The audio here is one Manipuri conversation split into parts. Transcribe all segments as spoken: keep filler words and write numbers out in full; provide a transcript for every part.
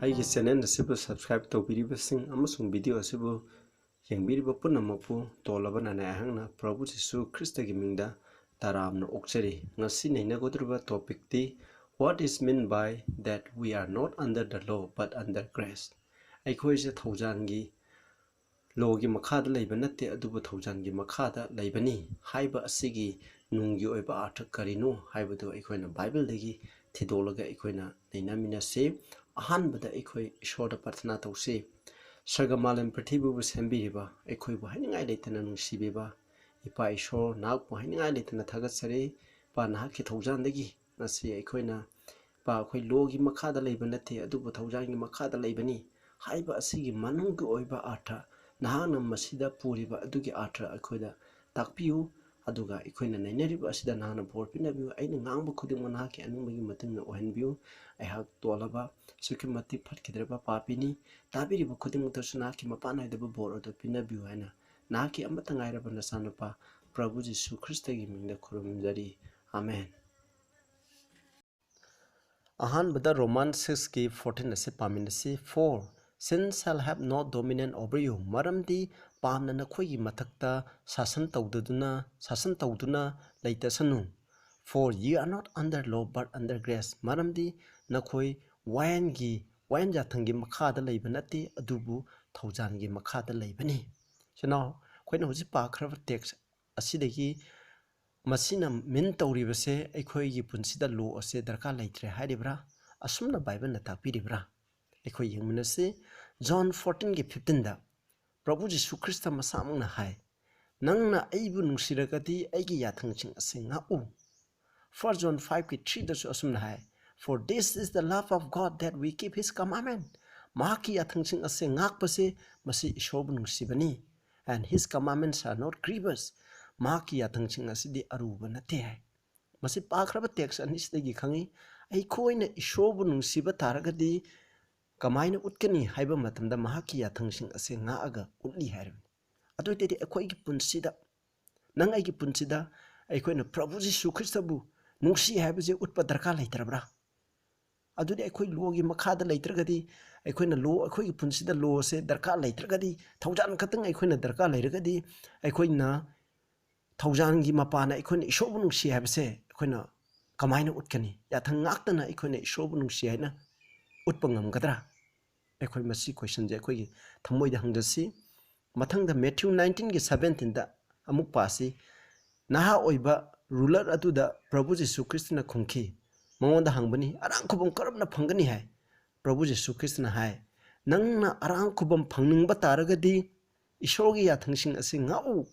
ꯑꯩꯒꯤ ꯆꯦꯅꯦꯜ ꯑꯁꯤꯕꯨ ꯁꯕꯁꯀ꯭ꯔꯥꯏꯕ ꯇꯧꯕꯤꯔꯤꯕꯁꯤꯡ ꯑꯃꯁꯨꯡ ꯚꯤꯗꯤꯑꯣ ꯑꯁꯤꯕꯨ ꯌꯦꯡꯕꯤꯔꯤꯕ ꯄꯨꯝꯅꯃꯛꯄꯨ ꯇꯣꯜꯂꯕ ꯅꯅꯥꯏ ꯑꯩꯍꯥꯛꯅ ꯄ꯭ꯔꯚꯨ ꯖꯤꯁꯨ ꯈ꯭ꯔꯤꯁꯇꯒꯤ ꯃꯤꯡꯗ ꯇꯔꯥꯝꯅ ꯑꯣꯛꯆꯔꯤ꯫ ꯉꯁꯤ ꯅꯩꯅꯒꯗꯧꯔꯤꯕ ꯇꯣꯄꯤꯛꯇꯤ, What is meant by that we are not under the law but under grace? ꯑꯩꯈꯣꯏꯁꯦ ꯊꯧꯖꯥꯜꯒꯤ ꯂꯣꯒꯤ ꯃꯈꯥꯗ ꯂꯩꯕ ꯅꯠꯇꯦ, ꯑꯗꯨꯕꯨ ꯊꯧꯖꯥꯜꯒꯤ ꯃꯈꯥꯗ ꯂꯩꯕꯅꯤ ꯍꯥꯏꯕ ꯑꯁꯤꯒꯤ ꯅꯨꯡꯒꯤ ꯑꯣꯏꯕ ꯑꯥꯔꯊ ꯀꯔꯤꯅꯣ ꯍꯥꯏꯕꯗꯨ ꯑꯩꯈꯣꯏꯅ ꯕꯥꯏꯕꯜꯗꯒꯤ ꯊꯤꯗꯣꯛꯂꯒ ꯑꯩꯈꯣꯏꯅ ꯅꯩꯅꯃꯤꯟꯅꯁꯤ꯫ ꯑꯍꯥꯟꯕꯗ ꯑꯩꯈꯣꯏ ꯏꯁꯣꯔꯗ ꯄ꯭ꯔꯊꯅꯥ ꯇꯧꯁꯤ꯫ ꯁꯔꯒ ꯃꯥꯂꯦꯝ ꯄ꯭ꯔꯤꯊꯤꯕꯤꯕꯨ ꯁꯦꯝꯕꯤꯔꯤꯕ, ꯑꯩꯈꯣꯏꯕꯨ ꯍꯥꯏꯅꯤꯡꯉꯥꯏ ꯂꯩꯇꯅ ꯅꯨꯡꯁꯤꯕꯤꯕ ꯏꯄꯥ ꯏꯁꯣꯔ, ꯅꯍꯥꯛꯄꯨ ꯍꯥꯏꯅꯤꯡꯉꯥꯏ ꯂꯩꯇꯅ ꯊꯥꯒꯠꯆꯔꯤ꯫ ꯏꯄꯥ, ꯅꯍꯥꯛꯀꯤ ꯊꯧꯖꯥꯜꯗꯒꯤ ꯉꯁꯤ ꯑꯩꯈꯣꯏꯅ, ꯏꯄꯥ, ꯑꯩꯈꯣꯏ ꯂꯣꯒꯤ ꯃꯈꯥꯗ ꯂꯩꯕ ꯅꯠꯇꯦ, ꯑꯗꯨꯕꯨ ꯊꯧꯖꯥꯜꯒꯤ ꯃꯈꯥꯗ ꯂꯩꯕꯅꯤ ꯍꯥꯏꯕ ꯑꯁꯤꯒꯤ ꯃꯅꯨꯡꯒꯤ ꯑꯣꯏꯕ ꯑꯥꯔꯊ, ꯅꯍꯥꯛꯅ ꯃꯁꯤꯗ ꯄꯨꯔꯤꯕ ꯑꯗꯨꯒꯤ ꯑꯥꯔꯊ ꯑꯩꯈꯣꯏꯗ ꯇꯥꯛꯄꯤꯌꯨ꯫ ꯑꯗꯨꯒ ꯑꯩꯈꯣꯏꯅ ꯅꯩꯅꯔꯤꯕ ꯑꯁꯤꯗ ꯅꯍꯥꯛꯅ ꯕꯣꯔ ꯄꯤꯅꯕꯤꯌꯨ꯫ ꯑꯩꯅ ꯉꯥꯡꯕ ꯈꯨꯗꯤꯡꯃꯛ ꯅꯍꯥꯛꯀꯤ ꯑꯅꯤꯡꯕꯒꯤ ꯃꯇꯨꯡ ꯏꯟꯅ ꯑꯣꯏꯍꯟꯕꯤꯌꯨ꯫ ꯑꯩꯍꯥꯛ ꯇꯣꯜꯂꯕ, ꯑꯁꯨꯛꯀꯤ ꯃꯇꯤꯛ ꯐꯠꯈꯤꯗ꯭ꯔꯕ ꯄꯥꯄꯤꯅꯤ꯫ ꯇꯥꯕꯤꯔꯤꯕ ꯈꯨꯗꯤꯡꯃꯛꯇꯁꯨ ꯅꯍꯥꯛꯀꯤ ꯃꯄꯥꯟ ꯅꯥꯏꯗꯕ ꯕꯣꯔ ꯑꯗꯨ ꯄꯤꯅꯕꯤꯌꯨ ꯍꯥꯏꯅ ꯅꯍꯥꯛꯀꯤ ꯑꯃꯠꯇ ꯉꯥꯏꯔꯕ ꯅꯆꯥꯅꯨꯄꯥ ꯄ꯭ꯔꯚꯨ ꯖꯤꯁꯨ ꯈ꯭ꯔꯤꯁꯇꯒꯤ ꯃꯤꯡꯗ ꯈꯨꯔꯨꯝꯖꯔꯤ꯫ ꯑꯥꯃꯦꯟ꯫ ꯑꯍꯥꯟꯕꯗ ꯔꯣꯃꯥꯟ ꯁꯤꯛꯁꯀꯤ ꯐꯣꯔꯇꯤꯟ ꯑꯁꯤ ꯄꯥꯃꯤꯟꯅꯁꯤ꯫ "For sin shall have no dominion over you", ꯃꯔꯝꯗꯤ ꯄꯥꯞꯅ ꯅꯈꯣꯏꯒꯤ ꯃꯊꯛꯇ ꯁꯥꯁꯟ ꯇꯧꯗꯗꯨꯅ, ꯁꯥꯁꯟ ꯇꯧꯗꯨꯅ ꯂꯩꯇꯁꯅꯨ꯫ "For ye are not under law but under grace", ꯃꯔꯝꯗꯤ ꯅꯈꯣꯏ ꯋꯥꯌꯦꯟꯒꯤ, ꯋꯥꯌꯦꯟ ꯌꯥꯊꯪꯒꯤ ꯃꯈꯥꯗ ꯂꯩꯕ ꯅꯠꯇꯦ, ꯑꯗꯨꯕꯨ ꯊꯧꯖꯥꯜꯒꯤ ꯃꯈꯥꯗ ꯂꯩꯕꯅꯤ꯫ ꯁꯤꯅ ꯑꯩꯈꯣꯏꯅ ꯍꯧꯖꯤꯛ ꯄꯥꯈ꯭ꯔꯕ ꯇꯦꯛꯁ ꯑꯁꯤꯗꯒꯤ ꯃꯁꯤꯅ ꯃꯤꯟ ꯇꯧꯔꯤꯕꯁꯦ ꯑꯩꯈꯣꯏꯒꯤ ꯄꯨꯟꯁꯤꯗ ꯂꯣ ꯑꯁꯦ ꯗꯔꯀꯥꯔ ꯂꯩꯇ꯭ꯔꯦ ꯍꯥꯏꯔꯤꯕ꯭ꯔꯥ? ꯑꯁꯨꯝꯅ ꯕꯥꯏꯕꯜꯅ ꯇꯥꯛꯄꯤꯔꯤꯕ꯭ꯔꯥ? ꯑꯩꯈꯣꯏ ꯌꯦꯡꯃꯤꯟꯅꯁꯤ꯫ ꯖꯣꯟ ꯐꯣꯔꯇꯤꯟꯒꯤ ꯐꯤꯐꯇꯤꯟꯗ ꯄ꯭ꯔꯚꯨ ꯖꯤꯁꯨ ꯈ꯭ꯔꯤꯁꯇ ꯃꯁꯥꯃꯛꯅ ꯍꯥꯏ, "ꯅꯪꯅ ꯑꯩꯕꯨ ꯅꯨꯡꯁꯤꯔꯒꯗꯤ ꯑꯩꯒꯤ ꯌꯥꯊꯪꯁꯤꯡ ꯑꯁꯤ ꯉꯥꯛꯎ"꯫ ꯐꯥꯔꯁ ꯖꯣꯟ ꯐꯥꯏꯚꯀꯤ ꯊ꯭ꯔꯤꯗꯁꯨ ꯑꯁꯨꯝꯅ ꯍꯥꯏ, "For this is the love of God, that we keep his commandment." ꯃꯍꯥꯛꯀꯤ ꯌꯥꯊꯪꯁꯤꯡ ꯑꯁꯤ ꯉꯥꯛꯄꯁꯦ, ꯃꯁꯤ ꯏꯁꯣꯔꯕꯨ ꯅꯨꯡꯁꯤꯕꯅꯤ꯫ "And his commandments are not grievous." ꯃꯍꯥꯛꯀꯤ ꯌꯥꯊꯪꯁꯤꯡ ꯑꯁꯤꯗꯤ ꯑꯔꯨꯕ ꯅꯠꯇꯦ ꯍꯥꯏ꯫ ꯃꯁꯤ ꯄꯥꯈ꯭ꯔꯕ ꯇꯦꯛꯁ ꯑꯅꯤꯁꯤꯗꯒꯤ ꯈꯪꯉꯤ, ꯑꯩꯈꯣꯏꯅ ꯏꯁꯣꯔꯕꯨ ꯅꯨꯡꯁꯤꯕ ꯇꯥꯔꯒꯗꯤ ꯀꯃꯥꯏꯅ ꯎꯠꯀꯅꯤ ꯍꯥꯏꯕ ꯃꯇꯝꯗ ꯃꯍꯥꯛꯀꯤ ꯌꯥꯊꯪꯁꯤꯡ ꯑꯁꯦ ꯉꯥꯛꯑꯒ ꯎꯠꯂꯤ ꯍꯥꯏꯔꯕꯅꯤ꯫ ꯑꯗꯨ ꯑꯣꯏꯇꯥꯔꯗꯤ ꯑꯩꯈꯣꯏꯒꯤ ꯄꯨꯟꯁꯤꯗ, ꯅꯪ ꯑꯩꯒꯤ ꯄꯨꯟꯁꯤꯗ ꯑꯩꯈꯣꯏꯅ ꯄ꯭ꯔꯚꯨ ꯖꯤꯁꯨ ꯈ꯭ꯔꯤꯁꯇꯕꯨ ꯅꯨꯡꯁꯤ ꯍꯥꯏꯕꯁꯦ ꯎꯠꯄ ꯗꯔꯀꯥꯔ ꯂꯩꯇ꯭ꯔꯕ꯭ꯔꯥ? ꯑꯗꯨꯗꯤ ꯑꯩꯈꯣꯏ ꯂꯣꯒꯤ ꯃꯈꯥꯗ ꯂꯩꯇ꯭ꯔꯒꯗꯤ, ꯑꯩꯈꯣꯏꯅ ꯂꯣ, ꯑꯩꯈꯣꯏꯒꯤ ꯄꯨꯟꯁꯤꯗ ꯂꯣꯁꯦ ꯗꯔꯀꯥꯔ ꯂꯩꯇ꯭ꯔꯒꯗꯤ, ꯊꯧꯖꯥꯜ ꯈꯛꯇꯪ ꯑꯩꯈꯣꯏꯅ ꯗꯔꯀꯥꯔ ꯂꯩꯔꯒꯗꯤ, ꯑꯩꯈꯣꯏꯅ ꯊꯧꯖꯥꯜꯒꯤ ꯃꯄꯥꯟꯅ ꯑꯩꯈꯣꯏꯅ ꯏꯁꯣꯔꯕꯨ ꯅꯨꯡꯁꯤ ꯍꯥꯏꯕꯁꯦ ꯑꯩꯈꯣꯏꯅ ꯀꯃꯥꯏꯅ ꯎꯠꯀꯅꯤ? ꯌꯥꯊꯪ ꯉꯥꯛꯇꯅ ꯑꯩꯈꯣꯏꯅ ꯏꯁꯣꯔꯕꯨ ꯅꯨꯡꯁꯤ ꯍꯥꯏꯅ ꯎꯠꯄ ꯉꯝꯒꯗ꯭ꯔꯥ? ꯑꯩꯈꯣꯏ ꯃꯁꯤ ꯀꯣꯏꯁꯟꯁꯦ ꯑꯩꯈꯣꯏꯒꯤ ꯊꯃꯣꯏꯗ ꯍꯪꯖꯁꯤ꯫ ꯃꯊꯪꯗ ꯃꯦꯊ꯭ꯌꯨ ꯅꯥꯏꯟꯇꯤꯟꯒꯤ ꯁꯕꯦꯟꯇꯤꯟꯗ ꯑꯃꯨꯛ ꯄꯥꯁꯤ꯫ ꯅꯍꯥ ꯑꯣꯏꯕ ꯔꯨꯂꯔ ꯑꯗꯨꯗ ꯄ꯭ꯔꯚꯨ ꯖꯤꯁꯨ ꯈ꯭ꯔꯤꯁꯇꯅ ꯈꯨꯝꯈꯤ, ꯃꯉꯣꯟꯗ ꯍꯪꯕꯅꯤ, "ꯑꯔꯥꯡ ꯈꯨꯕꯝ ꯀꯔꯝꯅ ꯐꯪꯒꯅꯤ?" ꯍꯥꯏ꯫ ꯄ꯭ꯔꯚꯨ ꯖꯤꯁꯨ ꯈ꯭ꯔꯤꯁꯇꯅ ꯍꯥꯏ, "ꯅꯪꯅ ꯑꯔꯥꯡ ꯈꯨꯕꯝ ꯐꯪꯅꯤꯡꯕ ꯇꯥꯔꯒꯗꯤ ꯏꯁꯣꯔꯒꯤ ꯌꯥꯊꯪꯁꯤꯡ ꯑꯁꯤ ꯉꯥꯛꯎ꯫"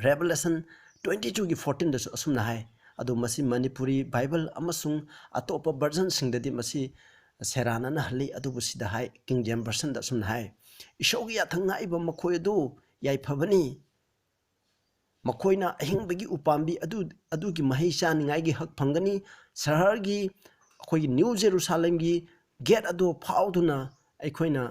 ꯔꯦꯚꯦꯂꯦꯁꯟ ꯇ꯭ꯋꯦꯟꯇꯤ ꯇꯨꯒꯤ ꯐꯣꯔꯇꯤꯟꯗꯁꯨ ꯑꯁꯨꯝꯅ ꯍꯥꯏ꯫ ꯑꯗꯨ ꯃꯁꯤ ꯃꯅꯤꯄꯨꯔꯤ ꯕꯥꯏꯕꯜ ꯑꯃꯁꯨꯡ ꯑꯇꯣꯞꯄ ꯚꯔꯖꯟꯁꯤꯡꯗꯗꯤ ꯃꯁꯤ ꯁꯦꯔꯥꯟꯅꯅ ꯍꯜꯂꯤ, ꯑꯗꯨꯕꯨ ꯁꯤꯗ ꯍꯥꯏ, ꯀꯤꯡ ꯖꯦꯝꯁ ꯚꯔꯁꯟꯗ ꯑꯁꯨꯝꯅ ꯍꯥꯏ, "ꯏꯁꯣꯔꯒꯤ ꯌꯥꯊꯪ ꯉꯥꯛꯏꯕ ꯃꯈꯣꯏ ꯑꯗꯨ ꯌꯥꯏꯐꯕꯅꯤ꯫ ꯃꯈꯣꯏꯅ ꯑꯍꯤꯡꯕꯒꯤ ꯎꯄꯥꯝꯕꯤ ꯑꯗꯨ, ꯑꯗꯨꯒꯤ ꯃꯍꯩ ꯆꯥꯅꯤꯡꯉꯥꯏꯒꯤ ꯍꯛ ꯐꯪꯒꯅꯤ꯫ ꯁꯍꯔꯒꯤ, ꯑꯩꯈꯣꯏꯒꯤ ꯅ꯭ꯌꯨ ꯖꯦꯔꯨꯁꯥꯂꯦꯝꯒꯤ ꯒꯦꯠ ꯑꯗꯨ ꯐꯥꯎꯗꯨꯅ ꯑꯩꯈꯣꯏꯅ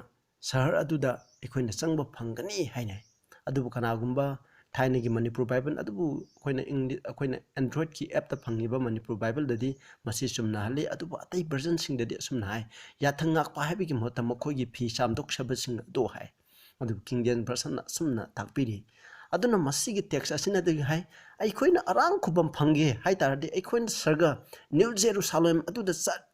ꯁꯍꯔ ꯑꯗꯨꯗ ꯑꯩꯈꯣꯏꯅ ꯆꯪꯕ ꯐꯪꯒꯅꯤ" ꯍꯥꯏꯅ ꯍꯥꯏ꯫ ꯑꯗꯨꯕꯨ ꯀꯅꯥꯒꯨꯝꯕ ꯊꯥꯏꯅꯒꯤ ꯃꯅꯤꯄꯨꯔ ꯕꯥꯏꯕꯜ ꯑꯗꯨꯕꯨ ꯑꯩꯈꯣꯏꯅ ꯏꯪꯂꯤ-, ꯑꯩꯈꯣꯏꯅ ꯑꯦꯟꯗ꯭ꯔꯣꯏꯗꯀꯤ ꯑꯦꯞꯇ ꯐꯪꯉꯤꯕ ꯃꯅꯤꯄꯨꯔ ꯕꯥꯏꯕꯜꯗꯗꯤ ꯃꯁꯤ ꯆꯨꯝꯅ ꯍꯜꯂꯤ, ꯑꯗꯨꯕꯨ ꯑꯇꯩ ꯚꯔꯖꯟꯁꯤꯡꯗꯗꯤ ꯑꯁꯨꯝꯅ ꯍꯥꯏ, "ꯌꯥꯊꯪ ꯉꯥꯛꯄ" ꯍꯥꯏꯕꯒꯤ ꯃꯍꯨꯠꯇ "ꯃꯈꯣꯏꯒꯤ ꯐꯤ ꯆꯥꯝꯗꯣꯛꯆꯕꯁꯤꯡ" ꯑꯗꯨ ꯍꯥꯏ꯫ ꯑꯗꯨꯕꯨ ꯀꯤꯡ ꯖꯦꯝꯁ ꯚꯔꯁꯟꯅ ꯑꯁꯨꯝꯅ ꯇꯥꯛꯄꯤꯔꯤ꯫ ꯑꯗꯨꯅ ꯃꯁꯤꯒꯤ ꯇꯦꯛꯁ ꯑꯁꯤꯅꯗꯤ ꯍꯥꯏ, ꯑꯩꯈꯣꯏꯅ ꯑꯔꯥꯡ ꯈꯨꯕꯝ ꯐꯪꯒꯦ ꯍꯥꯏ ꯇꯥꯔꯗꯤ ꯑꯩꯈꯣꯏꯅ ꯁꯔꯒ ꯅ꯭ꯌꯨ ꯖꯦꯔꯨꯁꯥꯂꯦꯝ ꯑꯗꯨꯗ ꯆꯠ-,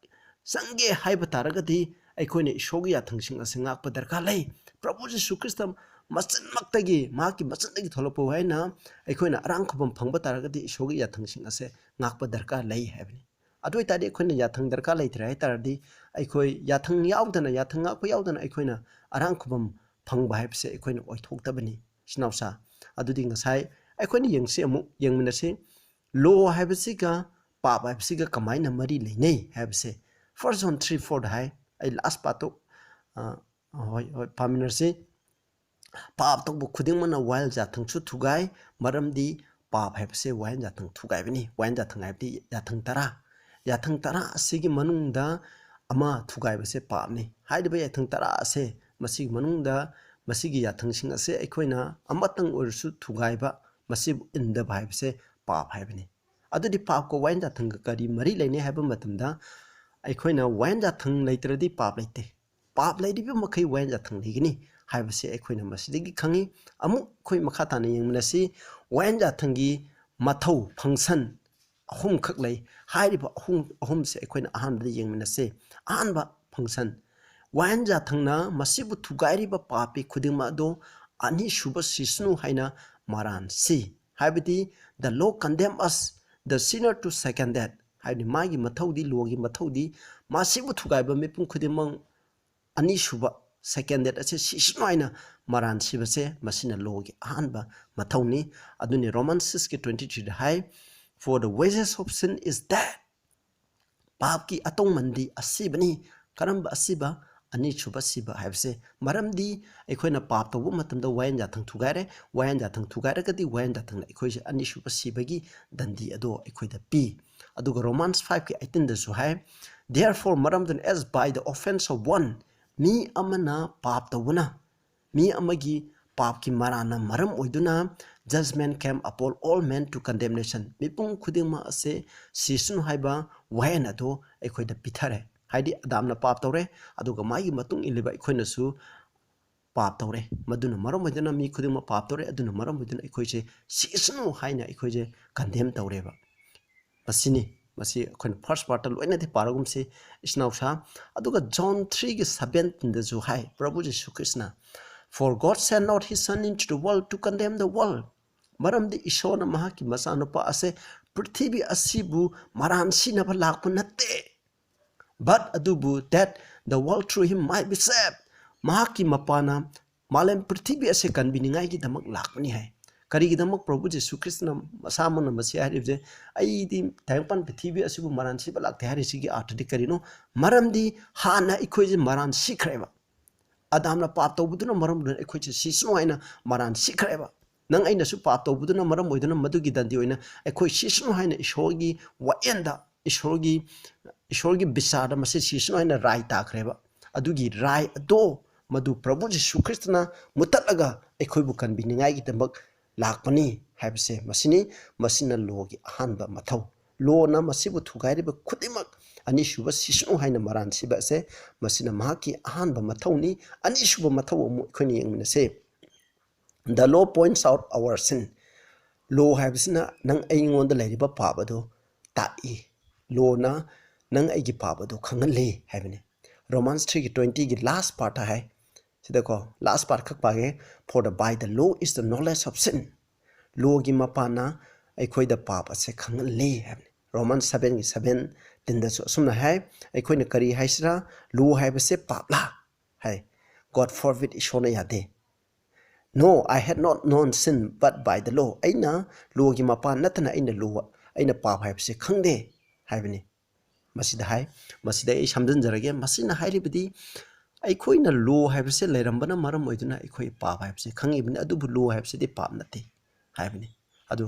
ꯆꯪꯒꯦ ꯍꯥꯏꯕ ꯇꯥꯔꯒꯗꯤ ꯑꯩꯈꯣꯏꯅ ꯏꯁꯣꯔꯒꯤ ꯌꯥꯊꯪꯁꯤꯡ ꯑꯁꯤ ꯉꯥꯛꯄ ꯗꯔꯀꯥꯔ ꯂꯩ꯫ ꯄ꯭ꯔꯚꯨ ꯖꯤꯁꯨ ꯈ꯭ꯔꯤꯁꯇ ꯃꯆꯤꯟꯃꯛꯇꯒꯤ, ꯃꯍꯥꯛꯀꯤ ꯃꯆꯤꯟꯗꯒꯤ ꯊꯣꯛꯂꯛꯄ ꯋꯥꯍꯩꯅ ꯑꯩꯈꯣꯏꯅ ꯑꯔꯥꯡ ꯈꯨꯕꯝ ꯐꯪꯕ ꯇꯥꯔꯒꯗꯤ ꯏꯁꯣꯔꯒꯤ ꯌꯥꯊꯪꯁꯤꯡ ꯑꯁꯦ ꯉꯥꯛꯄ ꯗꯔꯀꯥꯔ ꯂꯩ ꯍꯥꯏꯕꯅꯤ꯫ ꯑꯗꯨ ꯑꯣꯏ ꯇꯥꯔꯗꯤ ꯑꯩꯈꯣꯏꯅ ꯌꯥꯊꯪ ꯗꯔꯀꯥꯔ ꯂꯩꯇ꯭ꯔꯦ ꯍꯥꯏ ꯇꯥꯔꯗꯤ, ꯑꯩꯈꯣꯏ ꯌꯥꯊꯪ ꯌꯥꯎꯗꯅ, ꯌꯥꯊꯪ ꯉꯥꯛꯄ ꯌꯥꯎꯗꯅ ꯑꯩꯈꯣꯏꯅ ꯑꯔꯥꯡ ꯈꯨꯕꯝ ꯐꯪꯕ ꯍꯥꯏꯕꯁꯦ ꯑꯩꯈꯣꯏꯅ ꯑꯣꯏꯊꯣꯛꯇꯕꯅꯤ, ꯏꯆꯤꯟ ꯏꯅꯥꯎꯁꯥ꯫ ꯑꯗꯨꯗꯤ ꯉꯁꯥꯏ ꯑꯩꯈꯣꯏꯅ ꯌꯦꯡꯁꯤ, ꯑꯃꯨꯛ ꯌꯦꯡꯃꯤꯟꯅꯁꯤ꯫ ꯂꯣ ꯍꯥꯏꯕꯁꯤꯒ ꯄꯥꯞ ꯍꯥꯏꯕꯁꯤꯒ ꯀꯃꯥꯏꯅ ꯃꯔꯤ ꯂꯩꯅꯩ ꯍꯥꯏꯕꯁꯦ꯫ ꯐꯥꯔꯁ ꯖꯣꯟ ꯊ꯭ꯔꯤ ꯐꯣꯔꯗ ꯍꯥꯏ, ꯑꯩ ꯂꯥꯁ ꯄꯥꯔꯠꯇꯨ, ꯑ, ꯍꯣꯏ, ꯍꯣꯏ, ꯄꯥꯃꯤꯟꯅꯔꯁꯤ꯫ "ꯄꯥꯞ ꯇꯧꯕ ꯈꯨꯗꯤꯡꯃꯛꯅ ꯋꯥꯌꯦꯜ ꯌꯥꯊꯪꯁꯨ ꯊꯨꯒꯥꯏ, ꯃꯔꯝꯗꯤ ꯄꯥꯞ ꯍꯥꯏꯕꯁꯦ ꯋꯥꯌꯦꯜ ꯌꯥꯊꯪ ꯊꯨꯒꯥꯏꯕꯅꯤ꯫" ꯋꯥꯌꯦꯜ ꯌꯥꯊꯪ ꯍꯥꯏꯕꯗꯤ ꯌꯥꯊꯪ ꯇꯔꯥ꯫ ꯌꯥꯊꯪ ꯇꯔꯥ ꯑꯁꯤꯒꯤ ꯃꯅꯨꯡꯗ ꯑꯃ ꯊꯨꯒꯥꯏꯕꯁꯦ ꯄꯥꯞꯅꯤ꯫ ꯍꯥꯏꯔꯤꯕ ꯌꯥꯊꯪ ꯇꯔꯥ ꯑꯁꯦ, ꯃꯁꯤꯒꯤ ꯃꯅꯨꯡꯗ, ꯃꯁꯤꯒꯤ ꯌꯥꯊꯪꯁꯤꯡ ꯑꯁꯦ ꯑꯩꯈꯣꯏꯅ ꯑꯃꯇꯪ ꯑꯣꯏꯔꯁꯨ ꯊꯨꯒꯥꯏꯕ, ꯃꯁꯤꯕꯨ ꯏꯟꯗꯕ ꯍꯥꯏꯕꯁꯦ ꯄꯥꯞ ꯍꯥꯏꯕꯅꯤ꯫ ꯑꯗꯨꯗꯤ ꯄꯥꯞꯀ ꯋꯥꯌꯦꯜ ꯌꯥꯊꯪꯒ ꯀꯔꯤ ꯃꯔꯤ ꯂꯩꯅꯩ ꯍꯥꯏꯕ ꯃꯇꯝꯗ, ꯑꯩꯈꯣꯏꯅ ꯋꯥꯌꯦꯟ ꯌꯥꯊꯪ ꯂꯩꯇ꯭ꯔꯗꯤ ꯄꯥꯞ ꯂꯩꯇꯦ, ꯄꯥꯞ ꯂꯩꯔꯤꯕ ꯃꯈꯩ ꯋꯥꯌꯦꯟ ꯌꯥꯊꯪ ꯂꯩꯒꯅꯤ ꯍꯥꯏꯕꯁꯦ ꯑꯩꯈꯣꯏꯅ ꯃꯁꯤꯗꯒꯤ ꯈꯪꯉꯤ꯫ ꯑꯃꯨꯛ ꯑꯩꯈꯣꯏ ꯃꯈꯥ ꯇꯥꯅ ꯌꯦꯡꯃꯤꯟꯅꯁꯤ꯫ ꯋꯥꯌꯦꯟ ꯌꯥꯊꯪꯒꯤ ꯃꯊꯧ, function, ꯑꯍꯨꯝꯈꯛ ꯂꯩ꯫ ꯍꯥꯏꯔꯤꯕ ꯑꯍꯨꯝ ꯑꯍꯨꯝꯁꯦ ꯑꯩꯈꯣꯏꯅ ꯑꯍꯥꯟꯕꯗ ꯌꯦꯡꯃꯤꯟꯅꯁꯤ꯫ ꯑꯍꯥꯟꯕ function, ꯋꯥꯌꯦꯟ ꯌꯥꯊꯪꯅ ꯃꯁꯤꯕꯨ ꯊꯨꯒꯥꯏꯔꯤꯕ ꯄꯥꯄꯤ ꯈꯨꯗꯤꯡꯃꯛ ꯑꯗꯨ ꯑꯅꯤꯁꯨꯕ ꯁꯤꯁꯅꯨ ꯍꯥꯏꯅ ꯃꯔꯥꯟ ꯁꯤ꯫ ꯍꯥꯏꯕꯗꯤ, the law condemn us, the sinner, to second death꯫ ꯍꯥꯏꯕꯗꯤ, ꯃꯥꯒꯤ ꯃꯊꯧꯗꯤ, ꯂꯣꯒꯤ ꯃꯊꯧꯗꯤ, ꯃꯁꯤꯕꯨ ꯊꯨꯒꯥꯏꯕ ꯃꯤꯄꯨꯝ ꯈꯨꯗꯤꯡꯃꯛ ꯑꯅꯤꯁꯨꯕ, second death, ꯑꯁꯤ ꯁꯤꯁꯅꯨ ꯍꯥꯏꯅ ꯃꯔꯥꯟ ꯁꯤꯕꯁꯦ, ꯃꯁꯤꯅ ꯂꯣꯒꯤ ꯑꯍꯥꯟꯕ ꯃꯊꯧꯅꯤ꯫ ꯑꯗꯨꯅꯤ Romans six ꯀꯤ twenty three the high, "For the wages of sin is death"꯫ ꯄꯥꯞꯀꯤ ꯑꯇꯧꯃꯟꯗꯤ ꯑꯁꯤꯕꯅꯤ꯫ ꯀꯔꯝꯕ ꯑꯁꯤꯕ? ꯑꯅꯤꯁꯨꯕ ꯁꯤꯕ ꯍꯥꯏꯕꯁꯦ꯫ ꯃꯔꯝꯗꯤ ꯑꯩꯈꯣꯏꯅ ꯄꯥꯞ ꯇꯧꯕ ꯃꯇꯝꯗ ꯋꯥꯌꯦꯟ ꯌꯥꯊꯪ ꯊꯨꯒꯥꯏꯔꯦ꯫ ꯋꯥꯌꯦꯟ ꯌꯥꯊꯪ ꯊꯨꯒꯥꯏꯔꯒꯗꯤ ꯋꯥꯌꯦꯟ ꯌꯥꯊꯪꯅ ꯑꯩꯈꯣꯏꯁꯦ ꯑꯅꯤꯁꯨꯕ ꯁꯤꯕꯒꯤ ꯗꯟꯗꯤ ꯑꯗꯣ ꯑꯩꯈꯣꯏꯗ ꯄꯤ꯫ ꯑꯗꯨꯒ Romans five ꯀꯤ eighteen ꯗꯁꯨ ꯍꯥꯏ, "Therefore, ꯃꯔꯝ ꯑꯗꯨꯅ, as by the offense of one", ꯃꯤ ꯑꯃꯅ ꯄꯥꯞ ꯇꯧꯕꯅ, ꯃꯤ ꯑꯃꯒꯤ ꯄꯥꯞꯀꯤ ꯃꯔꯥꯟꯅ ꯃꯔꯝ ꯑꯣꯏꯗꯨꯅ, "judgment came upon all men to condemnation", ꯃꯤꯄꯨꯝ ꯈꯨꯗꯤꯡꯃꯛ ꯑꯁꯦ ꯁꯤꯁꯅꯨ ꯍꯥꯏꯕ ꯋꯥꯌꯦꯟ ꯑꯗꯨ ꯑꯩꯈꯣꯏꯗ ꯄꯤꯊꯔꯦ꯫ ꯍꯥꯏꯗꯤ, ꯑꯗꯥꯝꯅ ꯄꯥꯞ ꯇꯧꯔꯦ, ꯑꯗꯨꯒ ꯃꯥꯒꯤ ꯃꯇꯨꯡ ꯏꯜꯂꯤꯕ ꯑꯩꯈꯣꯏꯅꯁꯨ ꯄꯥꯞ ꯇꯧꯔꯦ꯫ ꯃꯗꯨꯅ ꯃꯔꯝ ꯑꯣꯏꯗꯨꯅ ꯃꯤ ꯈꯨꯗꯤꯡꯃꯛ ꯄꯥꯞ ꯇꯧꯔꯦ, ꯑꯗꯨꯅ ꯃꯔꯝ ꯑꯣꯏꯗꯨꯅ ꯑꯩꯈꯣꯏꯁꯦ ꯁꯤꯁꯅꯨ ꯍꯥꯏꯅ ꯑꯩꯈꯣꯏꯁꯦ condemn ꯇꯧꯔꯦꯕ꯫ ꯃꯁꯤꯅꯤ, ꯃꯁꯤ ꯑꯩꯈꯣꯏꯅ first part ꯂꯣꯏꯅꯗꯤ ꯄꯥꯔꯒꯨꯝꯁꯤ, ꯏꯆꯤꯟ ꯏꯅꯥꯎꯁꯥ꯫ ꯑꯗꯨꯒ John three ꯒꯤ seventeen ꯗꯁꯨ ꯍꯥꯏ ꯄ꯭ꯔꯚꯨ ꯖꯤꯁꯨ ꯈ꯭ꯔꯤꯁꯅ, "For God sent not his Son into the world to condemn the world", ꯃꯔꯝꯗꯤ ꯏꯁꯣꯔꯅ ꯃꯍꯥꯛꯀꯤ ꯃꯆꯥꯅꯨꯄꯥ ꯑꯁꯦ ꯄ꯭ꯔꯤꯊꯤꯕꯤ ꯑꯁꯤꯕꯨ ꯃꯔꯥꯟ ꯁꯤꯅꯕ ꯂꯥꯛꯄ ꯅꯠꯇꯦ, "but", ꯑꯗꯨꯕꯨ, "that the world through him might be saved", ꯃꯍꯥꯛꯀꯤ ꯃꯄꯥꯅ ꯃꯥꯂꯦꯝ ꯄ꯭ꯔꯤꯊꯤꯕꯤ ꯑꯁꯦ ꯀꯟꯕꯤꯅꯤꯡꯉꯥꯏꯒꯤꯗꯃꯛ ꯂꯥꯛꯄꯅꯤ ꯍꯥꯏ꯫ ꯀꯔꯤꯒꯤꯗꯃꯛ ꯄ꯭ꯔꯚꯨ ꯖꯤꯁꯨ ꯈ꯭ꯔꯤꯁꯇꯅ ꯃꯁꯥꯃꯛꯅ ꯃꯁꯤ ꯍꯥꯏꯔꯤꯕꯁꯦ? "ꯑꯩꯗꯤ ꯇꯥꯏꯕꯪꯄꯥꯟ ꯄ꯭ꯔꯤꯊꯤꯕꯤ ꯑꯁꯤꯕꯨ ꯃꯔꯥꯟ ꯁꯤꯕ ꯂꯥꯛꯇꯦ" ꯍꯥꯏꯔꯤꯁꯤꯒꯤ ꯑꯥꯔꯊꯗꯤ ꯀꯔꯤꯅꯣ? ꯃꯔꯝꯗꯤ ꯍꯥꯟꯅ ꯑꯩꯈꯣꯏꯁꯦ ꯃꯔꯥꯟ ꯁꯤꯈ꯭ꯔꯦꯕ꯫ ꯑꯗꯥꯝꯅ ꯄꯥꯞ ꯇꯧꯕꯗꯨꯅ ꯃꯔꯝ ꯑꯣꯏꯗꯨꯅ ꯑꯩꯈꯣꯏꯁꯦ ꯁꯤꯁꯅꯨ ꯍꯥꯏꯅ ꯃꯔꯥꯟ ꯁꯤꯈ꯭ꯔꯦꯕ꯫ ꯅꯪ ꯑꯩꯅꯁꯨ ꯄꯥꯞ ꯇꯧꯕꯗꯨꯅ ꯃꯔꯝ ꯑꯣꯏꯗꯨꯅ ꯃꯗꯨꯒꯤ ꯗꯟꯗꯤ ꯑꯣꯏꯅ ꯑꯩꯈꯣꯏ ꯁꯤꯁꯅꯨ ꯍꯥꯏꯅ ꯏꯁꯣꯔꯒꯤ ꯋꯥꯌꯦꯟꯗ, ꯏꯁꯣꯔꯒꯤ, ꯏꯁꯣꯔꯒꯤ ꯕꯤꯆꯥꯔꯗ ꯃꯁꯤ ꯁꯤꯁꯅꯨ ꯍꯥꯏꯅ ꯔꯥꯏ ꯇꯥꯈ꯭ꯔꯦꯕ꯫ ꯑꯗꯨꯒꯤ ꯔꯥꯏ ꯑꯗꯣ ꯃꯗꯨ ꯄ꯭ꯔꯚꯨ ꯖꯤꯁꯨ ꯈ꯭ꯔꯤꯁꯇꯅ ꯃꯨꯠꯊꯠꯂꯒ ꯑꯩꯈꯣꯏꯕꯨ ꯀꯟꯕꯤꯅꯤꯡꯉꯥꯏꯒꯤꯗꯃꯛ ꯂꯥꯛꯄꯅꯤ ꯍꯥꯏꯕꯁꯦ ꯃꯁꯤꯅꯤ꯫ ꯃꯁꯤꯅ ꯂꯣꯒꯤ ꯑꯍꯥꯟꯕ ꯃꯊꯧ꯫ ꯂꯣꯅ ꯃꯁꯤꯕꯨ ꯊꯨꯒꯥꯏꯔꯤꯕ ꯈꯨꯗꯤꯡꯃꯛ ꯑꯅꯤꯁꯨꯕ ꯁꯤꯁꯅꯨ ꯍꯥꯏꯅ ꯃꯔꯥꯟ ꯁꯤꯕ ꯑꯁꯦ, ꯃꯁꯤꯅ ꯃꯍꯥꯛꯀꯤ ꯑꯍꯥꯟꯕ ꯃꯊꯧꯅꯤ꯫ ꯑꯅꯤꯁꯨꯕ ꯃꯊꯧ ꯑꯃꯨꯛ ꯑꯩꯈꯣꯏꯅ ꯌꯦꯡꯃꯤꯟꯅꯁꯦ꯫ The law points out our sin. Law ꯍꯥꯏꯕꯁꯤꯅ ꯅꯪ ꯑꯩꯉꯣꯟꯗ ꯂꯩꯔꯤꯕ ꯄꯥꯞ ꯑꯗꯨ ꯇꯥꯛꯏ꯫ Lawꯅ ꯅꯪ ꯑꯩꯒꯤ ꯄꯥꯞ ꯑꯗꯨ ꯈꯪꯍꯜꯂꯤ ꯍꯥꯏꯕꯅꯤ꯫ Romans three ꯒꯤ twenty ꯒꯤ last part ꯍꯥꯏ꯫ ꯁꯤꯗꯀꯣ last part ꯈꯛ ꯄꯥꯒꯦ꯫ For the, by the law is the knowledge of sin. Lawꯒꯤ ꯃꯄꯥꯟꯅ ꯑꯩꯈꯣꯏꯗ ꯄꯥꯞ ꯑꯁꯦ ꯈꯪꯍꯜꯂꯤ ꯍꯥꯏꯕꯅꯤ꯫ Romans seven ꯒꯤ seven ꯇꯦꯟꯗꯁꯨ ꯑꯁꯨꯝꯅ ꯍꯥꯏ, ꯑꯩꯈꯣꯏꯅ ꯀꯔꯤ ꯍꯥꯏꯁꯤꯔꯥ? Law ꯍꯥꯏꯕꯁꯦ ꯄꯥꯞꯂꯥ? ꯍꯥꯏ꯫ God forbid, ꯏꯁꯣꯔꯅ ꯌꯥꯗꯦ꯫ No, I had not known sin but by the law. ꯑꯩꯅ lawꯒꯤ ꯃꯄꯥꯟ ꯅꯠꯇꯅ ꯑꯩꯅ law, ꯑꯩꯅ ꯄꯥꯞ ꯍꯥꯏꯕꯁꯦ ꯈꯪꯗꯦ ꯍꯥꯏꯕꯅꯤ꯫ ꯃꯁꯤꯗ ꯍꯥꯏ, ꯃꯁꯤꯗ ꯑꯩ ꯁꯝꯖꯤꯟꯖꯔꯒꯦ꯫ ꯃꯁꯤꯅ ꯍꯥꯏꯔꯤꯕꯗꯤ ꯑꯩꯈꯣꯏꯅ law ꯍꯥꯏꯕꯁꯦ ꯂꯩꯔꯝꯕꯅ ꯃꯔꯝ ꯑꯣꯏꯗꯨꯅ ꯑꯩꯈꯣꯏ ꯄꯥꯞ ꯍꯥꯏꯕꯁꯦ ꯈꯪꯉꯤꯕꯅꯤ, ꯑꯗꯨꯕꯨ law ꯍꯥꯏꯕꯁꯤꯗꯤ ꯄꯥꯞ ꯅꯠꯇꯦ ꯍꯥꯏꯕꯅꯤ꯫ ꯑꯗꯨ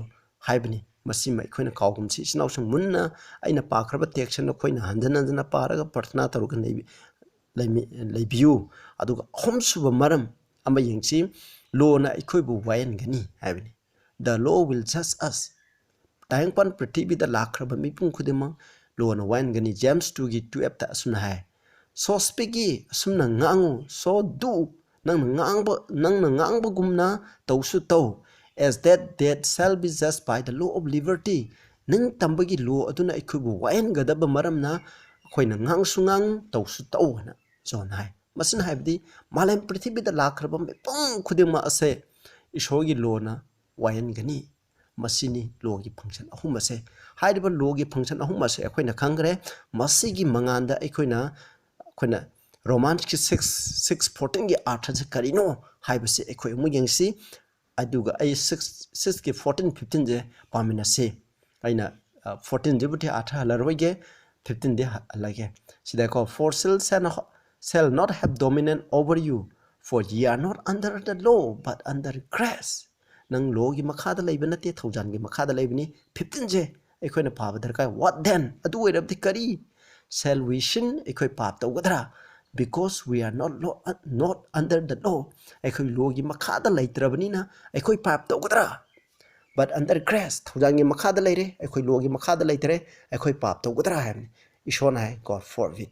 ꯍꯥꯏꯕꯅꯤ꯫ ꯃꯁꯤꯃ ꯑꯩꯈꯣꯏꯅ ꯀꯥꯎꯒꯨꯝꯁꯤ꯫ ꯏꯆꯤꯟ ꯏꯅꯥꯎꯁꯤꯡ, ꯃꯨꯟꯅ ꯑꯩꯅ ꯄꯥꯈ꯭ꯔꯕ text ꯅꯈꯣꯏꯅ ꯍꯟꯖꯤꯟ ꯍꯟꯖꯤꯟꯅ ꯄꯥꯔꯒ ꯄ꯭ꯔꯊꯅꯥ ꯇꯧꯔꯒ ꯂꯩꯕꯤ-, ꯂꯩꯃꯤ-, ꯂꯩꯕꯤꯌꯨ꯫ ꯑꯗꯨꯒ ꯑꯍꯨꯝꯁꯨꯕ ꯃꯔꯝ ꯑꯃ ꯌꯦꯡꯁꯤ, lawꯅ ꯑꯩꯈꯣꯏꯕꯨ ꯋꯥꯌꯦꯟꯒꯅꯤ ꯍꯥꯏꯕꯅꯤ꯫ The law will judge us. ꯇꯥꯏꯕꯪꯄꯥꯟ ꯄ꯭ꯔꯤꯊꯤꯕꯤꯗ ꯂꯥꯛꯈ꯭ꯔꯕ ꯃꯤꯄꯨꯝ ꯈꯨꯗꯤꯡꯃꯛ lawꯅ ꯋꯥꯌꯦꯟꯒꯅꯤ꯫ James two ꯒꯤ twelve ꯇ ꯑꯁꯨꯝꯅ ꯍꯥꯏ, So speak ye, ꯑꯁꯨꯝꯅ ꯉꯥꯡꯉꯨ, so do, ꯅꯪꯅ ꯉꯥꯡꯕ, ꯅꯪꯅ ꯉꯥꯡꯕꯒꯨꯝꯅ ꯇꯧꯁꯨ ꯇꯧ, as that death shall be judged by the law of liberty. ꯅꯤꯡꯇꯝꯕꯒꯤ law ꯑꯗꯨꯅ ꯑꯩꯈꯣꯏꯕꯨ ꯋꯥꯌꯦꯟꯒꯗꯕ ꯃꯔꯝꯅ ꯑꯩꯈꯣꯏꯅ ꯉꯥꯡꯁꯨ ꯉꯥꯡ, ꯇꯧꯁꯨ ꯇꯧ ꯍꯥꯏꯅ ꯖꯣꯟꯅ ꯍꯥꯏ꯫ ꯃꯁꯤꯅ ꯍꯥꯏꯕꯗꯤ ꯃꯥꯂꯦꯝ ꯄ꯭ꯔꯤꯊꯤꯕꯤꯗ ꯂꯥꯛꯈ꯭ꯔꯕ ꯃꯤꯄꯨꯝ ꯈꯨꯗꯤꯡꯃꯛ ꯑꯁꯦ ꯏꯁꯣꯔꯒꯤ lawꯅ ꯋꯥꯌꯦꯟꯒꯅꯤ꯫ ꯃꯁꯤꯅꯤ lawꯒꯤ function ꯑꯍꯨꯝ ꯑꯁꯦ꯫ ꯍꯥꯏꯔꯤꯕ lawꯒꯤ function ꯑꯍꯨꯝ ꯑꯁꯦ ꯑꯩꯈꯣꯏꯅ ꯈꯪꯈ꯭ꯔꯦ꯫ ꯃꯁꯤꯒꯤ ꯃꯉꯥꯟꯗ ꯑꯩꯈꯣꯏꯅ, ꯑꯩꯈꯣꯏꯅ Romans ꯀꯤ six, six fourteen ꯒꯤ ꯑꯥꯔꯊꯁꯦ ꯀꯔꯤꯅꯣ ꯍꯥꯏꯕꯁꯦ ꯑꯩꯈꯣꯏ ꯑꯃꯨꯛ ꯌꯦꯡꯁꯤ꯫ ꯑꯗꯨꯒ ꯑꯩ six, six ꯀꯤ fourteen, fifteen ꯁꯦ ꯄꯥꯃꯤꯟꯅꯁꯤ꯫ ꯑꯩꯅ, ꯑ, fourteen ꯁꯤꯕꯨꯗꯤ ꯑꯥꯔꯊ ꯍꯜꯂꯔꯣꯏꯒꯦ, fifteen D ꯍꯜꯂꯒꯦ꯫ ꯁꯤꯗꯀꯣ, For sin shall not, shall not have dominion over you, for ye are not under the law, but under grace. ꯅꯪ lawꯒꯤ ꯃꯈꯥꯗ ꯂꯩꯕ ꯅꯠꯇꯦ, ꯊꯧꯖꯥꯜꯒꯤ ꯃꯈꯥꯗ ꯂꯩꯕꯅꯤ꯫ Fifteen ꯁꯦ ꯑꯩꯈꯣꯏꯅ ꯄꯥꯕ ꯗꯔꯀꯥꯔ꯫ What then? ꯑꯗꯨ ꯑꯣꯏꯔꯕꯗꯤ ꯀꯔꯤ? Shall we sin? ꯑꯩꯈꯣꯏ ꯄꯥꯞ ꯇꯧꯒꯗ꯭ꯔꯥ? Because we are not law, not under the law. ꯑꯩꯈꯣꯏ lawꯒꯤ ꯃꯈꯥꯗ ꯂꯩꯇ꯭ꯔꯕꯅꯤꯅ ꯑꯩꯈꯣꯏ ꯄꯥꯞ ꯇꯧꯒꯗ꯭ꯔꯥ? But under grace, ꯊꯧꯖꯥꯜꯒꯤ ꯃꯈꯥꯗ ꯂꯩꯔꯦ, ꯑꯩꯈꯣꯏ lawꯒꯤ ꯃꯈꯥꯗ ꯂꯩꯇ꯭ꯔꯦ, ꯑꯩꯈꯣꯏ ꯄꯥꯞ ꯇꯧꯒꯗ꯭ꯔꯥ ꯍꯥꯏꯕꯅꯤ꯫ ꯏꯁꯣꯔꯅ ꯍꯥꯏ, "God forbid"꯫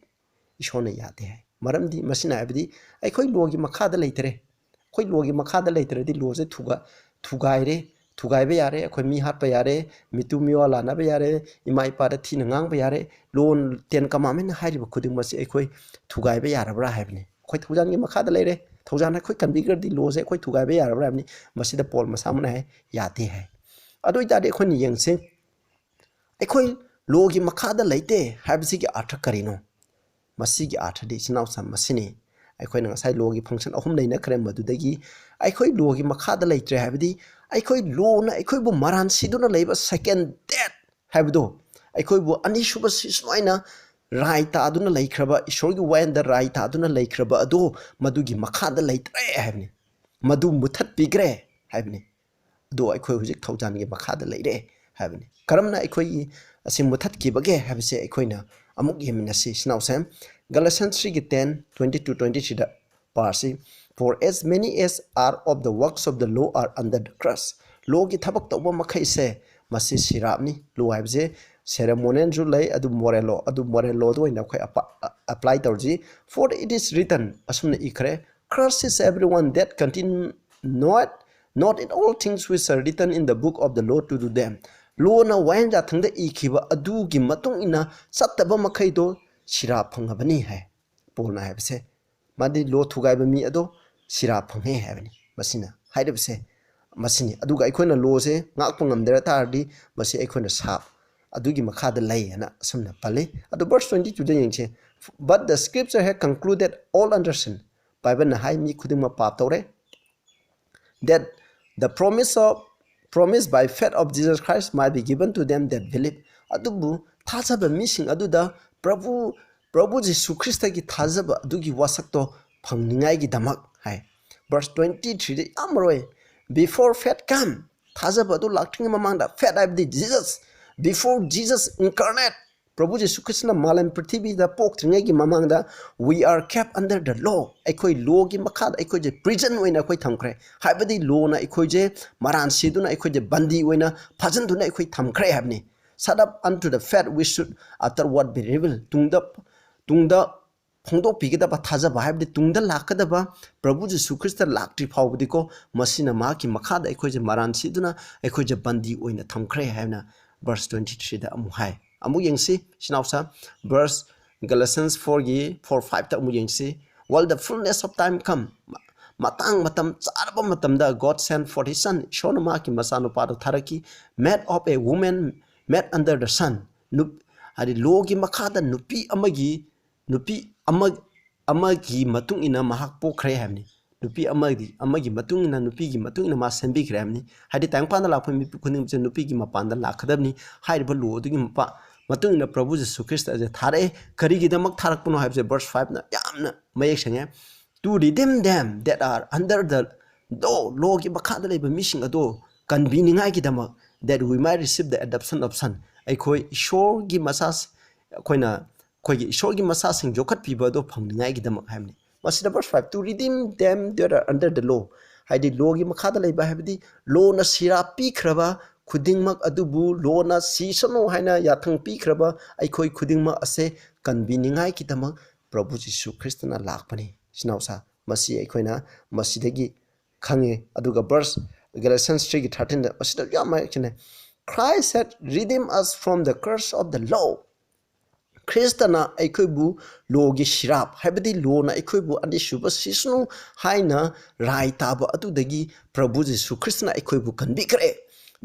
ꯏꯁꯣꯔꯅ ꯌꯥꯗꯦ ꯍꯥꯏ꯫ ꯃꯔꯝꯗꯤ ꯃꯁꯤꯅ ꯍꯥꯏꯕꯗꯤ ꯑꯩꯈꯣꯏ ꯂꯣꯒꯤ ꯃꯈꯥꯗ ꯂꯩꯇ꯭ꯔꯦ꯫ ꯑꯩꯈꯣꯏ ꯂꯣꯒꯤ ꯃꯈꯥꯗ ꯂꯩꯇ꯭ꯔꯗꯤ ꯂꯣꯁꯦ ꯊꯨꯒ-, ꯊꯨꯒꯥꯏꯔꯦ, ꯊꯨꯒꯥꯏꯕ ꯌꯥꯔꯦ, ꯑꯩꯈꯣꯏ ꯃꯤ ꯍꯥꯠꯄ ꯌꯥꯔꯦ, ꯃꯤꯇꯨ ꯃꯤꯋꯥ ꯂꯥꯟꯅꯕ ꯌꯥꯔꯦ, ꯏꯃꯥ ꯏꯄꯥꯗ ꯊꯤꯅ ꯉꯥꯡꯕ ꯌꯥꯔꯦ꯫ ꯂꯣ, ꯇꯦꯟ ꯀꯃꯥꯟꯃꯦꯟꯅ ꯍꯥꯏꯔꯤꯕ ꯈꯨꯗꯤꯡꯃꯛꯁꯦ ꯑꯩꯈꯣꯏ ꯊꯨꯒꯥꯏꯕ ꯌꯥꯔꯕ꯭ꯔꯥ ꯍꯥꯏꯕꯅꯤ꯫ ꯑꯩꯈꯣꯏ ꯊꯧꯖꯥꯟꯒꯤ ꯃꯈꯥꯗ ꯂꯩꯔꯦ꯫ ꯊꯧꯖꯥꯟ ꯑꯩꯈꯣꯏ ꯀꯟꯕꯤꯈ꯭ꯔꯗꯤ ꯂꯣꯁꯦ ꯑꯩꯈꯣꯏ ꯊꯨꯒꯥꯏꯕ ꯌꯥꯔꯕ꯭ꯔꯥ ꯍꯥꯏꯕꯅꯤ꯫ ꯃꯁꯤꯗ ꯄꯣꯜ ꯃꯁꯥꯃꯛꯅ ꯍꯥꯏ, ꯌꯥꯗꯦ ꯍꯥꯏ꯫ ꯑꯗꯨ ꯑꯣꯏꯇꯥꯔꯗꯤ ꯑꯩꯈꯣꯏꯅ ꯌꯦꯡꯁꯤ, ꯑꯩꯈꯣꯏ ꯂꯣꯒꯤ ꯃꯈꯥꯗ ꯂꯩꯇꯦ ꯍꯥꯏꯕꯁꯤꯒꯤ ꯑꯥꯔꯊ ꯀꯔꯤꯅꯣ? ꯃꯁꯤꯒꯤ ꯑꯥꯔꯊꯗꯤ, ꯏꯆꯤꯟ ꯏꯅꯥꯎꯁꯥ, ꯃꯁꯤꯅꯤ꯫ ꯑꯩꯈꯣꯏꯅ ꯉꯁꯥꯏ ꯂꯣꯒꯤ ꯐꯪꯁꯟ ꯑꯍꯨꯝ ꯅꯩꯅꯈ꯭ꯔꯦ, ꯃꯗꯨꯗꯒꯤ ꯑꯩꯈꯣꯏ ꯂꯣꯒꯤ ꯃꯈꯥꯗ ꯂꯩꯇ꯭ꯔꯦ ꯍꯥꯏꯕꯗꯤ ꯑꯩꯈꯣꯏ ꯂꯣꯅ ꯑꯩꯈꯣꯏꯕꯨ ꯃꯔꯥꯟ ꯁꯤꯗꯨꯅ ꯂꯩꯕ second death ꯍꯥꯏꯕꯗꯣ, ꯑꯩꯈꯣꯏꯕꯨ ꯑꯅꯤꯁꯨꯕ ꯁꯤ ꯁꯨꯃꯥꯏꯅ ꯔꯥꯏ ꯇꯥꯗꯨꯅ ꯂꯩꯈ꯭ꯔꯕ, ꯏꯁꯣꯔꯒꯤ ꯋꯥꯌꯦꯜꯗ ꯔꯥꯏ ꯇꯥꯗꯨꯅ ꯂꯩꯈ꯭ꯔꯕ ꯑꯗꯣ ꯃꯗꯨꯒꯤ ꯃꯈꯥꯗ ꯂꯩꯇ꯭ꯔꯦ ꯍꯥꯏꯕꯅꯤ, ꯃꯗꯨ ꯃꯨꯊꯠꯄꯤꯈ꯭ꯔꯦ ꯍꯥꯏꯕꯅꯤ꯫ ꯑꯗꯣ ꯑꯩꯈꯣꯏ ꯍꯧꯖꯤꯛ ꯊꯧꯖꯥꯟꯒꯤ ꯃꯈꯥꯗ ꯂꯩꯔꯦ ꯍꯥꯏꯕꯅꯤ꯫ ꯀꯔꯝꯅ ꯑꯩꯈꯣꯏꯒꯤ ꯑꯁꯤ ꯃꯨꯊꯠꯈꯤꯕꯒꯦ ꯍꯥꯏꯕꯁꯦ ꯑꯩꯈꯣꯏꯅ ꯑꯃꯨꯛ ꯌꯦꯡꯃꯤꯟꯅꯁꯤ, ꯏꯆꯤꯟ ꯏꯅꯥꯎꯁꯦ꯫ Galatians three ꯒꯤ ten, twenty two, twenty three the Parsi. "For as many as are of the works of the law are under the curse." ꯂꯣꯒꯤ ꯊꯕꯛ ꯇꯧꯕ ꯃꯈꯩꯁꯦ ꯃꯁꯤ ꯁꯤꯔꯥꯞꯅꯤ꯫ ꯂꯣ ꯍꯥꯏꯕꯁꯦ ceremonial ꯁꯨ ꯂꯩ, ꯑꯗꯨ moral law, ꯑꯗꯨ moral law ꯗ ꯑꯣꯏꯅ ꯑꯩꯈꯣꯏ ꯑꯄ-, apply ꯇꯧꯔꯁꯤ꯫ "For it is written", ꯑꯁꯨꯝꯅ ꯏꯈ꯭ꯔꯦ, "Cursed is everyone that continueth not in all things which are written in the book of the law to do them." ꯂꯣꯅ ꯋꯥꯌꯦꯟ ꯌꯥꯊꯪꯗ ꯏꯈꯤꯕ ꯑꯗꯨꯒꯤ ꯃꯇꯨꯡ ꯏꯟꯅ ꯆꯠꯇꯕ ꯃꯈꯩꯗꯣ ꯁꯤꯔꯥꯞ ꯐꯪꯉꯕꯅꯤ ꯍꯥꯏ꯫ ꯄꯣꯜꯅ ꯍꯥꯏꯕꯁꯦ, ꯃꯥꯗꯤ ꯂꯣ ꯊꯨꯒꯥꯏꯕ ꯃꯤ ꯑꯗꯣ ꯁꯤꯔꯥꯞ ꯐꯪꯉꯦ ꯍꯥꯏꯕꯅꯤ꯫ ꯃꯁꯤꯅ ꯍꯥꯏꯔꯤꯕꯁꯦ ꯃꯁꯤꯅꯤ꯫ ꯑꯗꯨꯒ ꯑꯩꯈꯣꯏꯅ ꯂꯣꯁꯦ ꯉꯥꯛꯄ ꯉꯝꯗ꯭ꯔ ꯇꯥꯔꯗꯤ ꯃꯁꯤ ꯑꯩꯈꯣꯏꯅ ꯁꯥꯞ ꯑꯗꯨꯒꯤ ꯃꯈꯥꯗ ꯂꯩ ꯍꯥꯏꯅ ꯑꯁꯨꯝꯅ ꯄꯜꯂꯤ꯫ ꯑꯗꯨ verse twenty two ꯗ ꯌꯦꯡꯁꯦ, "But the scripture hath concluded all under sin." ꯕꯥꯏꯕꯜꯅ ꯍꯥꯏ, ꯃꯤ ꯈꯨꯗꯤꯡꯃꯛ ꯄꯥꯞ ꯇꯧꯔꯦ꯫ "That the promise of, promise by faith of Jesus Christ might be given to them that believe." ꯑꯗꯨꯕꯨ ꯊꯥꯖꯕ ꯃꯤꯁꯤꯡ ꯑꯗꯨꯗ ꯄ꯭ꯔꯚꯨ, ꯄ꯭ꯔꯚꯨ ꯖꯤꯁꯨ ꯈ꯭ꯔꯤꯁꯇꯒꯤ ꯊꯥꯖꯕ ꯑꯗꯨꯒꯤ ꯋꯥꯁꯛꯇꯣ ꯐꯪꯅꯤꯡꯉꯥꯏꯒꯤꯗꯃꯛ ꯍꯥꯏ꯫ Verse twenty three ꯗ ꯌꯥꯝ ꯃꯔꯨ ꯑꯣꯏ, "Before faith come", ꯊꯥꯖꯕ ꯑꯗꯨ ꯂꯥꯛꯇ꯭ꯔꯤꯉꯩ ꯃꯃꯥꯡꯗ, faith ꯍꯥꯏꯕꯗꯤ Jesus, before Jesus incarnate, ꯄ꯭ꯔꯚꯨ ꯖꯤꯁꯨ ꯈ꯭ꯔꯤꯁꯇꯅ ꯃꯥꯂꯦꯝ ꯄ꯭ꯔꯤꯊꯤꯕꯤꯗ ꯄꯣꯛꯇ꯭ꯔꯤꯉꯩꯒꯤ ꯃꯃꯥꯡꯗ, "We are kept under the law", ꯑꯩꯈꯣꯏ ꯂꯣꯒꯤ ꯃꯈꯥꯗ ꯑꯩꯈꯣꯏꯁꯦ prison ꯑꯣꯏꯅ ꯑꯩꯈꯣꯏ ꯊꯝꯈ꯭ꯔꯦ꯫ ꯍꯥꯏꯕꯗꯤ ꯂꯣꯅ ꯑꯩꯈꯣꯏꯁꯦ ꯃꯔꯥꯟ ꯁꯤꯗꯨꯅ ꯑꯩꯈꯣꯏꯁꯦ ꯕꯟꯗꯤ ꯑꯣꯏꯅ ꯐꯥꯖꯤꯟꯗꯨꯅ ꯑꯩꯈꯣꯏ ꯊꯝꯈ꯭ꯔꯦ ꯍꯥꯏꯕꯅꯤ꯫ Shut up unto the fact which should afterward be revealed. ꯇꯨꯡꯗ ꯇꯨꯡꯗ ꯐꯣꯡꯗꯣꯛꯄꯤꯒꯗꯕ ꯊꯥꯖꯕ, ꯍꯥꯏꯕꯗꯤ ꯇꯨꯡꯗ ꯂꯥꯛꯀꯗꯕ ꯄ꯭ꯔꯚꯨ ꯖꯤꯁꯨ ꯈ꯭ꯔꯤꯁꯇ ꯂꯥꯛꯇ꯭ꯔꯤ ꯐꯥꯎꯕꯗꯤꯀꯣ, ꯃꯁꯤꯅ ꯃꯍꯥꯛꯀꯤ ꯃꯈꯥꯗ ꯑꯩꯈꯣꯏꯁꯦ ꯃꯔꯥꯟ ꯁꯤꯗꯨꯅ ꯑꯩꯈꯣꯏꯁꯦ ꯕꯟꯗꯤ ꯑꯣꯏꯅ ꯊꯝꯈ꯭ꯔꯦ ꯍꯥꯏꯅ verse twenty threeꯗ ꯑꯃꯨꯛ ꯍꯥꯏ꯫ ꯑꯃꯨꯛ ꯌꯦꯡꯁꯤ ꯏꯆꯤꯟ ꯏꯅꯥꯎꯁꯥ, verse Galatians fourꯒꯤ four fiveꯇ ꯑꯃꯨꯛ ꯌꯦꯡꯁꯤ꯫ While the fullness of time come, ꯃꯇꯥꯡ ꯃꯇꯝ ꯆꯥꯔꯕ ꯃꯇꯝꯗ God sent forth his son, ꯏꯁꯣꯔꯅ ꯃꯍꯥꯛꯀꯤ ꯃꯆꯥꯅꯨꯄꯥꯗꯨ ꯊꯥꯔꯛꯈꯤ, made of a woman, made under the sun, ꯍꯥꯏꯗꯤ ꯂꯣꯒꯤ ꯃꯈꯥꯗ ꯅꯨꯄꯤ ꯑꯃꯒꯤ ꯅꯨꯄꯤ ꯑꯃ ꯑꯃꯒꯤ ꯃꯇꯨꯡ ꯏꯟꯅ ꯃꯍꯥꯛ ꯄꯣꯛꯈ꯭ꯔꯦ ꯍꯥꯏꯕꯅꯤ꯫ ꯅꯨꯄꯤ ꯑꯃꯗꯤ ꯑꯃꯒꯤ ꯃꯇꯨꯡ ꯏꯟꯅ ꯅꯨꯄꯤꯒꯤ ꯃꯇꯨꯡ ꯏꯟꯅ ꯃꯥ ꯁꯦꯝꯕꯤꯈ꯭ꯔꯦ ꯍꯥꯏꯕꯅꯤ꯫ ꯍꯥꯏꯗꯤ ꯇꯥꯏꯕꯪꯄꯥꯟꯗ ꯂꯥꯛꯄ ꯃꯤꯄꯨꯝ ꯈꯨꯗꯤꯡꯃꯛꯁꯦ ꯅꯨꯄꯤꯒꯤ ꯃꯄꯥꯟꯗ ꯂꯥꯛꯀꯗꯕꯅꯤ꯫ ꯍꯥꯏꯔꯤꯕ ꯂꯣ ꯑꯗꯨꯒꯤ ꯃꯄꯥ ꯃꯇꯨꯡ ꯏꯟꯅ ꯄ꯭ꯔꯚꯨ ꯖꯤꯁꯨ ꯈ꯭ꯔꯤꯁꯇ ꯑꯁꯦ ꯊꯥꯔꯛꯑꯦ꯫ ꯀꯔꯤꯒꯤꯗꯃꯛ ꯊꯥꯔꯛꯄꯅꯣ ꯍꯥꯏꯕꯁꯦ verse fiveꯅ ꯌꯥꯝꯅ ꯃꯌꯦꯛ ꯁꯦꯡꯉꯦ꯫ To redeem them that are under the law, ꯂꯣꯒꯤ ꯃꯈꯥꯗ ꯂꯩꯕ ꯃꯤꯁꯤꯡ ꯑꯗꯣ ꯀꯟꯕꯤꯅꯤꯡꯉꯥꯏꯒꯤꯗꯃꯛ, that we might receive the adoption of son, ꯑꯩꯈꯣꯏ ꯏꯁꯣꯔꯒꯤ ꯃꯆꯥ ꯑꯩꯈꯣꯏꯅ ꯑꯩꯈꯣꯏꯒꯤ ꯏꯁꯣꯔꯒꯤ ꯃꯆꯥꯁꯤꯡ ꯌꯣꯛꯈꯠꯄꯤꯕ ꯑꯗꯣ ꯐꯪꯅꯤꯡꯉꯥꯏꯒꯤꯗꯃꯛ ꯍꯥꯏꯕꯅꯤ꯫ ꯃꯁꯤꯗ verse five, to redeem them that are under the law, ꯍꯥꯏꯗꯤ ꯂꯣꯒꯤ ꯃꯈꯥꯗ ꯂꯩꯕ ꯍꯥꯏꯕꯗꯤ ꯂꯣꯅ ꯁꯤꯔꯥ ꯄꯤꯈ꯭ꯔꯕ ꯈꯨꯗꯤꯡꯃꯛ ꯑꯗꯨꯕꯨ, ꯂꯣꯅ ꯁꯤꯁꯅꯨ ꯍꯥꯏꯅ ꯌꯥꯊꯪ ꯄꯤꯈ꯭ꯔꯕ ꯑꯩꯈꯣꯏ ꯈꯨꯗꯤꯡꯃꯛ ꯑꯁꯦ ꯀꯟꯕꯤꯅꯤꯡꯉꯥꯏꯒꯤꯗꯃꯛ ꯄ꯭ꯔꯚꯨ ꯖꯤꯁꯨ ꯈ꯭ꯔꯤꯁꯇꯅ ꯂꯥꯛꯄꯅꯤ꯫ ꯏꯆꯤꯟ ꯏꯅꯥꯎꯁꯥ, ꯃꯁꯤ ꯑꯩꯈꯣꯏꯅ ꯃꯁꯤꯗꯒꯤ ꯈꯪꯉꯦ꯫ ꯑꯗꯨꯒ verse Galatians threeꯒꯤ thirteenꯗ ꯃꯁꯤꯗ ꯌꯥꯝ ꯍꯥꯏꯔꯛꯈꯤꯅꯦ, Christ had redeemed us from the curse of the law. ꯈ꯭ꯔꯤꯁꯇꯅ ꯑꯩꯈꯣꯏꯕꯨ ꯂꯣꯒꯤ ꯁꯤꯔꯥꯞ, ꯍꯥꯏꯕꯗꯤ ꯂꯣꯅ ꯑꯩꯈꯣꯏꯕꯨ ꯑꯅꯤꯁꯨꯕ ꯁꯤꯁꯅꯨ ꯍꯥꯏꯅ ꯔꯥꯏ ꯇꯥꯕ ꯑꯗꯨꯗꯒꯤ ꯄ꯭ꯔꯚꯨ ꯖꯤꯁꯨ ꯈ꯭ꯔꯤꯁꯇꯅ ꯑꯩꯈꯣꯏꯕꯨ ꯀꯟꯕꯤꯈ꯭ꯔꯦ꯫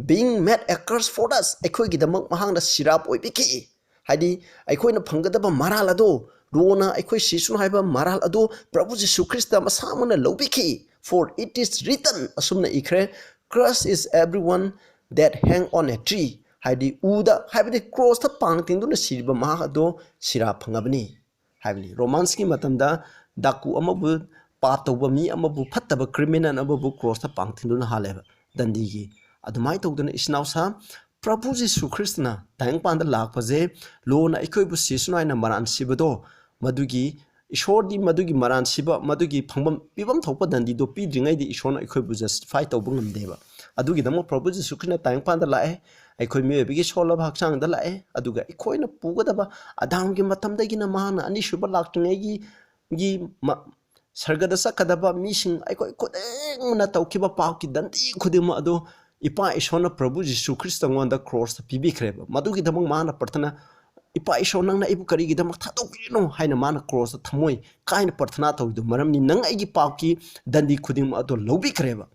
Being made a curse for us, ꯑꯩꯈꯣꯏꯒꯤꯗꯃꯛ ꯃꯍꯥꯛꯅ ꯁꯤꯔꯥꯞ ꯑꯣꯏꯕꯤꯈꯤ꯫ ꯍꯥꯏꯗꯤ ꯑꯩꯈꯣꯏꯅ ꯐꯪꯒꯗꯕ ꯃꯔꯥꯜ ꯑꯗꯣ, ꯂꯣꯅ ꯑꯩꯈꯣꯏ ꯁꯤꯁꯅꯨ ꯍꯥꯏꯕ ꯃꯔꯥꯜ ꯑꯗꯣ ꯄ꯭ꯔꯚꯨ Jesus Christ ꯃꯁꯥꯃꯛꯅ ꯂꯧꯕꯤꯈꯤ꯫ For it is written, ꯑꯁꯨꯝꯅ ꯏꯈ꯭ꯔꯦ, Cursed is everyone that hang on a tree, ꯍꯥꯏꯗꯤ ꯎꯗ, ꯍꯥꯏꯕꯗꯤ ꯀ꯭ꯔꯣꯁꯇ ꯄꯥꯡ ꯇꯤꯡꯗꯨꯅ ꯁꯤꯔꯤꯕ ꯃꯍꯥꯛ ꯑꯗꯣ ꯁꯤꯔꯥ ꯐꯪꯉꯕꯅꯤ ꯍꯥꯏꯕꯅꯤ꯫ ꯔꯣꯃꯥꯟꯁꯀꯤ ꯃꯇꯝꯗ ꯗꯥꯀꯨ ꯑꯃꯕꯨ, ꯄꯥꯞ ꯇꯧꯕ ꯃꯤ ꯑꯃꯕꯨ, ꯐꯠꯇꯕ ꯀ꯭ꯔꯤꯃꯤꯅꯦꯜ ꯑꯃꯕꯨ ꯀ꯭ꯔꯣꯁꯇ ꯄꯥꯡ ꯇꯤꯡꯗꯨꯅ ꯍꯥꯜꯂꯦꯕ ꯗꯟꯗꯤꯒꯤ꯫ ꯑꯗꯨꯃꯥꯏꯅ ꯇꯧꯗꯅ ꯏꯆꯤꯟ ꯏꯅꯥꯎꯁꯥ, ꯄ꯭ꯔꯚꯨ ꯖꯤꯁꯨ ꯈ꯭ꯔꯤꯁꯇꯅ ꯇꯥꯏꯕꯪꯄꯥꯟꯗ ꯂꯥꯛꯄꯁꯦ, ꯂꯣꯅ ꯑꯩꯈꯣꯏꯕꯨ ꯁꯤꯁꯅꯨ ꯍꯥꯏꯅ ꯃꯔꯥꯟ ꯁꯤꯕꯗꯣ, ꯃꯗꯨꯒꯤ ꯏꯁꯣꯔꯗꯤ ꯃꯗꯨꯒꯤ ꯃꯔꯥꯟ ꯁꯤꯕ, ꯃꯗꯨꯒꯤ ꯐꯪꯐꯝ, ꯄꯤꯐꯝ ꯊꯣꯛꯄ ꯗꯟꯗꯤꯗꯣ ꯄꯤꯗ꯭ꯔꯤꯉꯩꯗꯤ ꯏꯁꯣꯔꯅ ꯑꯩꯈꯣꯏꯕꯨ ꯖꯁꯇꯤꯐꯥꯏ ꯇꯧꯕ ꯉꯝꯗꯦꯕ꯫ ꯑꯗꯨꯒꯤꯗꯃꯛ ꯄ꯭ꯔꯚꯨ ꯖꯤꯁꯨ ꯈ꯭ꯔꯤꯁꯇꯅ ꯇꯥꯏꯕꯪꯄꯥꯟꯗ ꯂꯥꯛꯑꯦ꯫ ꯑꯩꯈꯣꯏ ꯃꯤꯑꯣꯏꯕꯒꯤ ꯁꯣꯜꯂꯕ ꯍꯛꯆꯥꯡꯗ ꯂꯥꯛꯑꯦ꯫ ꯑꯗꯨꯒ ꯑꯩꯈꯣꯏꯅ ꯄꯨꯒꯗꯕ ꯑꯗꯥꯝꯒꯤ ꯃꯇꯝꯗꯒꯤꯅ ꯃꯍꯥꯛꯅ ꯑꯅꯤꯁꯨꯕ ꯂꯥꯛꯇ꯭ꯔꯤꯉꯩꯒꯤ ꯒꯤ ꯃ-, ꯁꯔꯒꯗ ꯆꯠꯀꯗꯕ ꯃꯤꯁꯤꯡ ꯑꯩꯈꯣꯏ ꯈꯨꯗꯤꯡꯃꯛꯅ ꯇꯧꯈꯤꯕ ꯄꯥꯞꯀꯤ ꯗꯟꯗꯤ ꯈꯨꯗꯤꯡꯃꯛ ꯑꯗꯨ ꯏꯄꯥ ꯏꯁꯣꯔꯅ ꯄ꯭ꯔꯚꯨ ꯖꯤꯁꯨ ꯈ꯭ꯔꯤꯁꯇꯉꯣꯟꯗ ꯀ꯭ꯔꯣꯁꯇ ꯄꯤꯕꯤꯈ꯭ꯔꯦꯕ꯫ ꯃꯗꯨꯒꯤꯗꯃꯛ ꯃꯥꯅ ꯄ꯭ꯔꯊꯅ, "ꯏꯄꯥ ꯏꯁꯣꯔ, ꯅꯪꯅ ꯑꯩꯕꯨ ꯀꯔꯤꯒꯤꯗꯃꯛ ꯊꯥꯗꯣꯛꯄꯤꯔꯤꯅꯣ?" ꯍꯥꯏꯅ ꯃꯥꯅ ꯀ꯭ꯔꯣꯁꯇ ꯊꯃꯣꯏ ꯀꯥꯏꯅ ꯄ꯭ꯔꯊꯅꯥ ꯇꯧꯔꯤꯗꯨ ꯃꯔꯝꯅꯤ꯫ ꯅꯪ ꯑꯩꯒꯤ ꯄꯥꯞꯀꯤ ꯗꯟꯗꯤ ꯈꯨꯗꯤꯡꯃꯛ ꯑꯗꯨ ꯂꯧꯕꯤꯈ꯭ꯔꯦꯕ꯫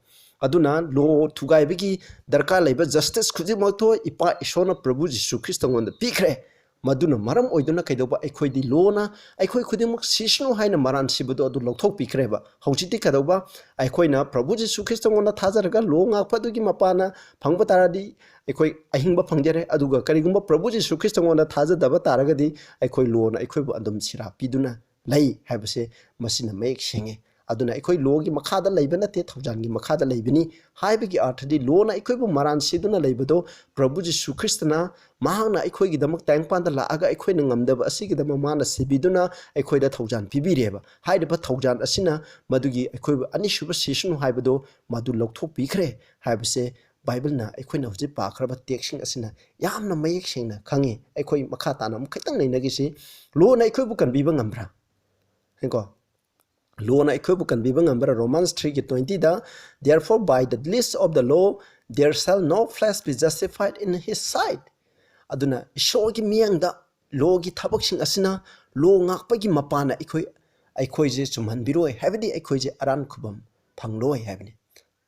ꯑꯗꯨꯅ ꯂꯣ ꯊꯨꯒꯥꯏꯕꯒꯤ ꯗꯔꯀꯥꯔ ꯂꯩꯕ ꯖꯁꯇꯤꯁ ꯈꯨꯗꯤꯡꯃꯛꯇꯣ ꯏꯄꯥ ꯏꯁꯣꯔꯅ ꯄ꯭ꯔꯚꯨ ꯖꯤꯁꯨ ꯈ꯭ꯔꯤꯁꯇꯉꯣꯟꯗ ꯄꯤꯈ꯭ꯔꯦ꯫ ꯃꯗꯨꯅ ꯃꯔꯝ ꯑꯣꯏꯗꯨꯅ ꯀꯩꯗꯧꯕ, ꯑꯩꯈꯣꯏꯗꯤ ꯂꯣꯅ ꯑꯩꯈꯣꯏ ꯈꯨꯗꯤꯡꯃꯛ ꯁꯤꯁꯅꯨ ꯍꯥꯏꯅ ꯃꯔꯥꯟ ꯁꯤꯕꯗꯣ ꯑꯗꯨ ꯂꯧꯊꯣꯛꯄꯤꯈ꯭ꯔꯦꯕ꯫ ꯍꯧꯖꯤꯛꯇꯤ ꯀꯩꯗꯧꯕ, ꯑꯩꯈꯣꯏꯅ ꯄ꯭ꯔꯚꯨ ꯖꯤꯁꯨ ꯈ꯭ꯔꯤꯁꯇꯉꯣꯟꯗ ꯊꯥꯖꯔꯒ ꯂꯣ ꯉꯥꯛꯄ ꯑꯗꯨꯒꯤ ꯃꯄꯥꯟꯅ ꯐꯪꯕ ꯇꯥꯔꯗꯤ ꯑꯩꯈꯣꯏ ꯑꯍꯤꯡꯕ ꯐꯪꯖꯔꯦ꯫ ꯑꯗꯨꯒ ꯀꯔꯤꯒꯨꯝꯕ ꯄ꯭ꯔꯚꯨ ꯖꯤꯁꯨ ꯈ꯭ꯔꯤꯁꯇꯉꯣꯟꯗ ꯊꯥꯖꯗꯕ ꯇꯥꯔꯒꯗꯤ ꯑꯩꯈꯣꯏ ꯂꯣꯅ ꯑꯩꯈꯣꯏꯕꯨ ꯑꯗꯨꯝ ꯁꯤꯔꯥ ꯄꯤꯗꯨꯅ ꯂꯩ ꯍꯥꯏꯕꯁꯦ ꯃꯁꯤꯅ ꯃꯌꯦꯛ ꯁꯦꯡꯉꯦ꯫ ꯑꯗꯨꯅ ꯑꯩꯈꯣꯏ ꯂꯣꯒꯤ ꯃꯈꯥꯗ ꯂꯩꯕ ꯅꯠꯇꯦ, ꯊꯧꯖꯥꯜꯒꯤ ꯃꯈꯥꯗ ꯂꯩꯕꯅꯤ꯫ ꯍꯥꯏꯕꯒꯤ ꯑꯥꯔꯊꯗꯤ ꯂꯣꯅ ꯑꯩꯈꯣꯏꯕꯨ ꯃꯔꯥꯟ ꯁꯤꯗꯨꯅ ꯂꯩꯕꯗꯣ ꯄ꯭ꯔꯚꯨ ꯖꯤꯁꯨ ꯈ꯭ꯔꯤꯁꯇꯅ ꯃꯍꯥꯛꯅ ꯑꯩꯈꯣꯏꯒꯤꯗꯃꯛ ꯇꯥꯏꯕꯪꯄꯥꯟꯗ ꯂꯥꯛꯑꯒ ꯑꯩꯈꯣꯏꯅ ꯉꯝꯗꯕ ꯑꯁꯤꯒꯤꯗꯃꯛ ꯃꯥꯅ ꯁꯤꯕꯤꯗꯨꯅ ꯑꯩꯈꯣꯏꯗ ꯊꯧꯖꯥꯜ ꯄꯤꯕꯤꯔꯦꯕ꯫ ꯍꯥꯏꯔꯤꯕ ꯊꯧꯖꯥꯜ ꯑꯁꯤꯅ ꯃꯗꯨꯒꯤ ꯑꯩꯈꯣꯏꯕꯨ ꯑꯅꯤꯁꯨꯕ ꯁꯤꯁꯅꯨ ꯍꯥꯏꯕꯗꯣ ꯃꯗꯨ ꯂꯧꯊꯣꯛꯄꯤꯈ꯭ꯔꯦ ꯍꯥꯏꯕꯁꯦ ꯕꯥꯏꯕꯜꯅ ꯑꯩꯈꯣꯏꯅ ꯍꯧꯖꯤꯛ ꯄꯥꯈ꯭ꯔꯕ ꯇꯦꯛꯁꯁꯤꯡ ꯑꯁꯤꯅ ꯌꯥꯝꯅ ꯃꯌꯦꯛ ꯁꯦꯡꯅ ꯈꯪꯉꯤ꯫ ꯑꯩꯈꯣꯏ ꯃꯈꯥ ꯇꯥꯅ ꯑꯃꯨꯛ ꯈꯤꯇꯪ ꯅꯩꯅꯈꯤꯁꯤ꯫ ꯂꯣꯅ ꯑꯩꯈꯣꯏꯕꯨ ꯀꯟꯕꯤꯕ ꯉꯝꯕ꯭ꯔꯥ? ꯍꯥꯏꯀꯣ, ꯂꯣꯅ ꯑꯩꯈꯣꯏꯕꯨ ꯀꯟꯕꯤꯕ ꯉꯝꯕ꯭ꯔꯥ? ꯔꯣꯃꯥꯟꯁ ꯊ꯭ꯔꯤꯒꯤ ꯇ꯭ꯋꯦꯟꯇꯤꯗ, "Therefore by the least of the law there shall no flesh be justified in his sight." ꯑꯗꯨꯅ ꯏꯁꯣꯔꯒꯤ ꯃꯤꯠꯌꯦꯡꯗ ꯂꯣꯒꯤ ꯊꯕꯛꯁꯤꯡ ꯑꯁꯤꯅ, ꯂꯣ ꯉꯥꯛꯄꯒꯤ ꯃꯄꯥꯟꯅ ꯑꯩꯈꯣꯏ, ꯑꯩꯈꯣꯏꯁꯦ ꯆꯨꯝꯍꯟꯕꯤꯔꯣꯏ, ꯍꯥꯏꯕꯗꯤ ꯑꯩꯈꯣꯏꯁꯦ ꯑꯔꯥꯟ ꯈꯨꯕꯝ ꯐꯪꯂꯣꯏ ꯍꯥꯏꯕꯅꯤ꯫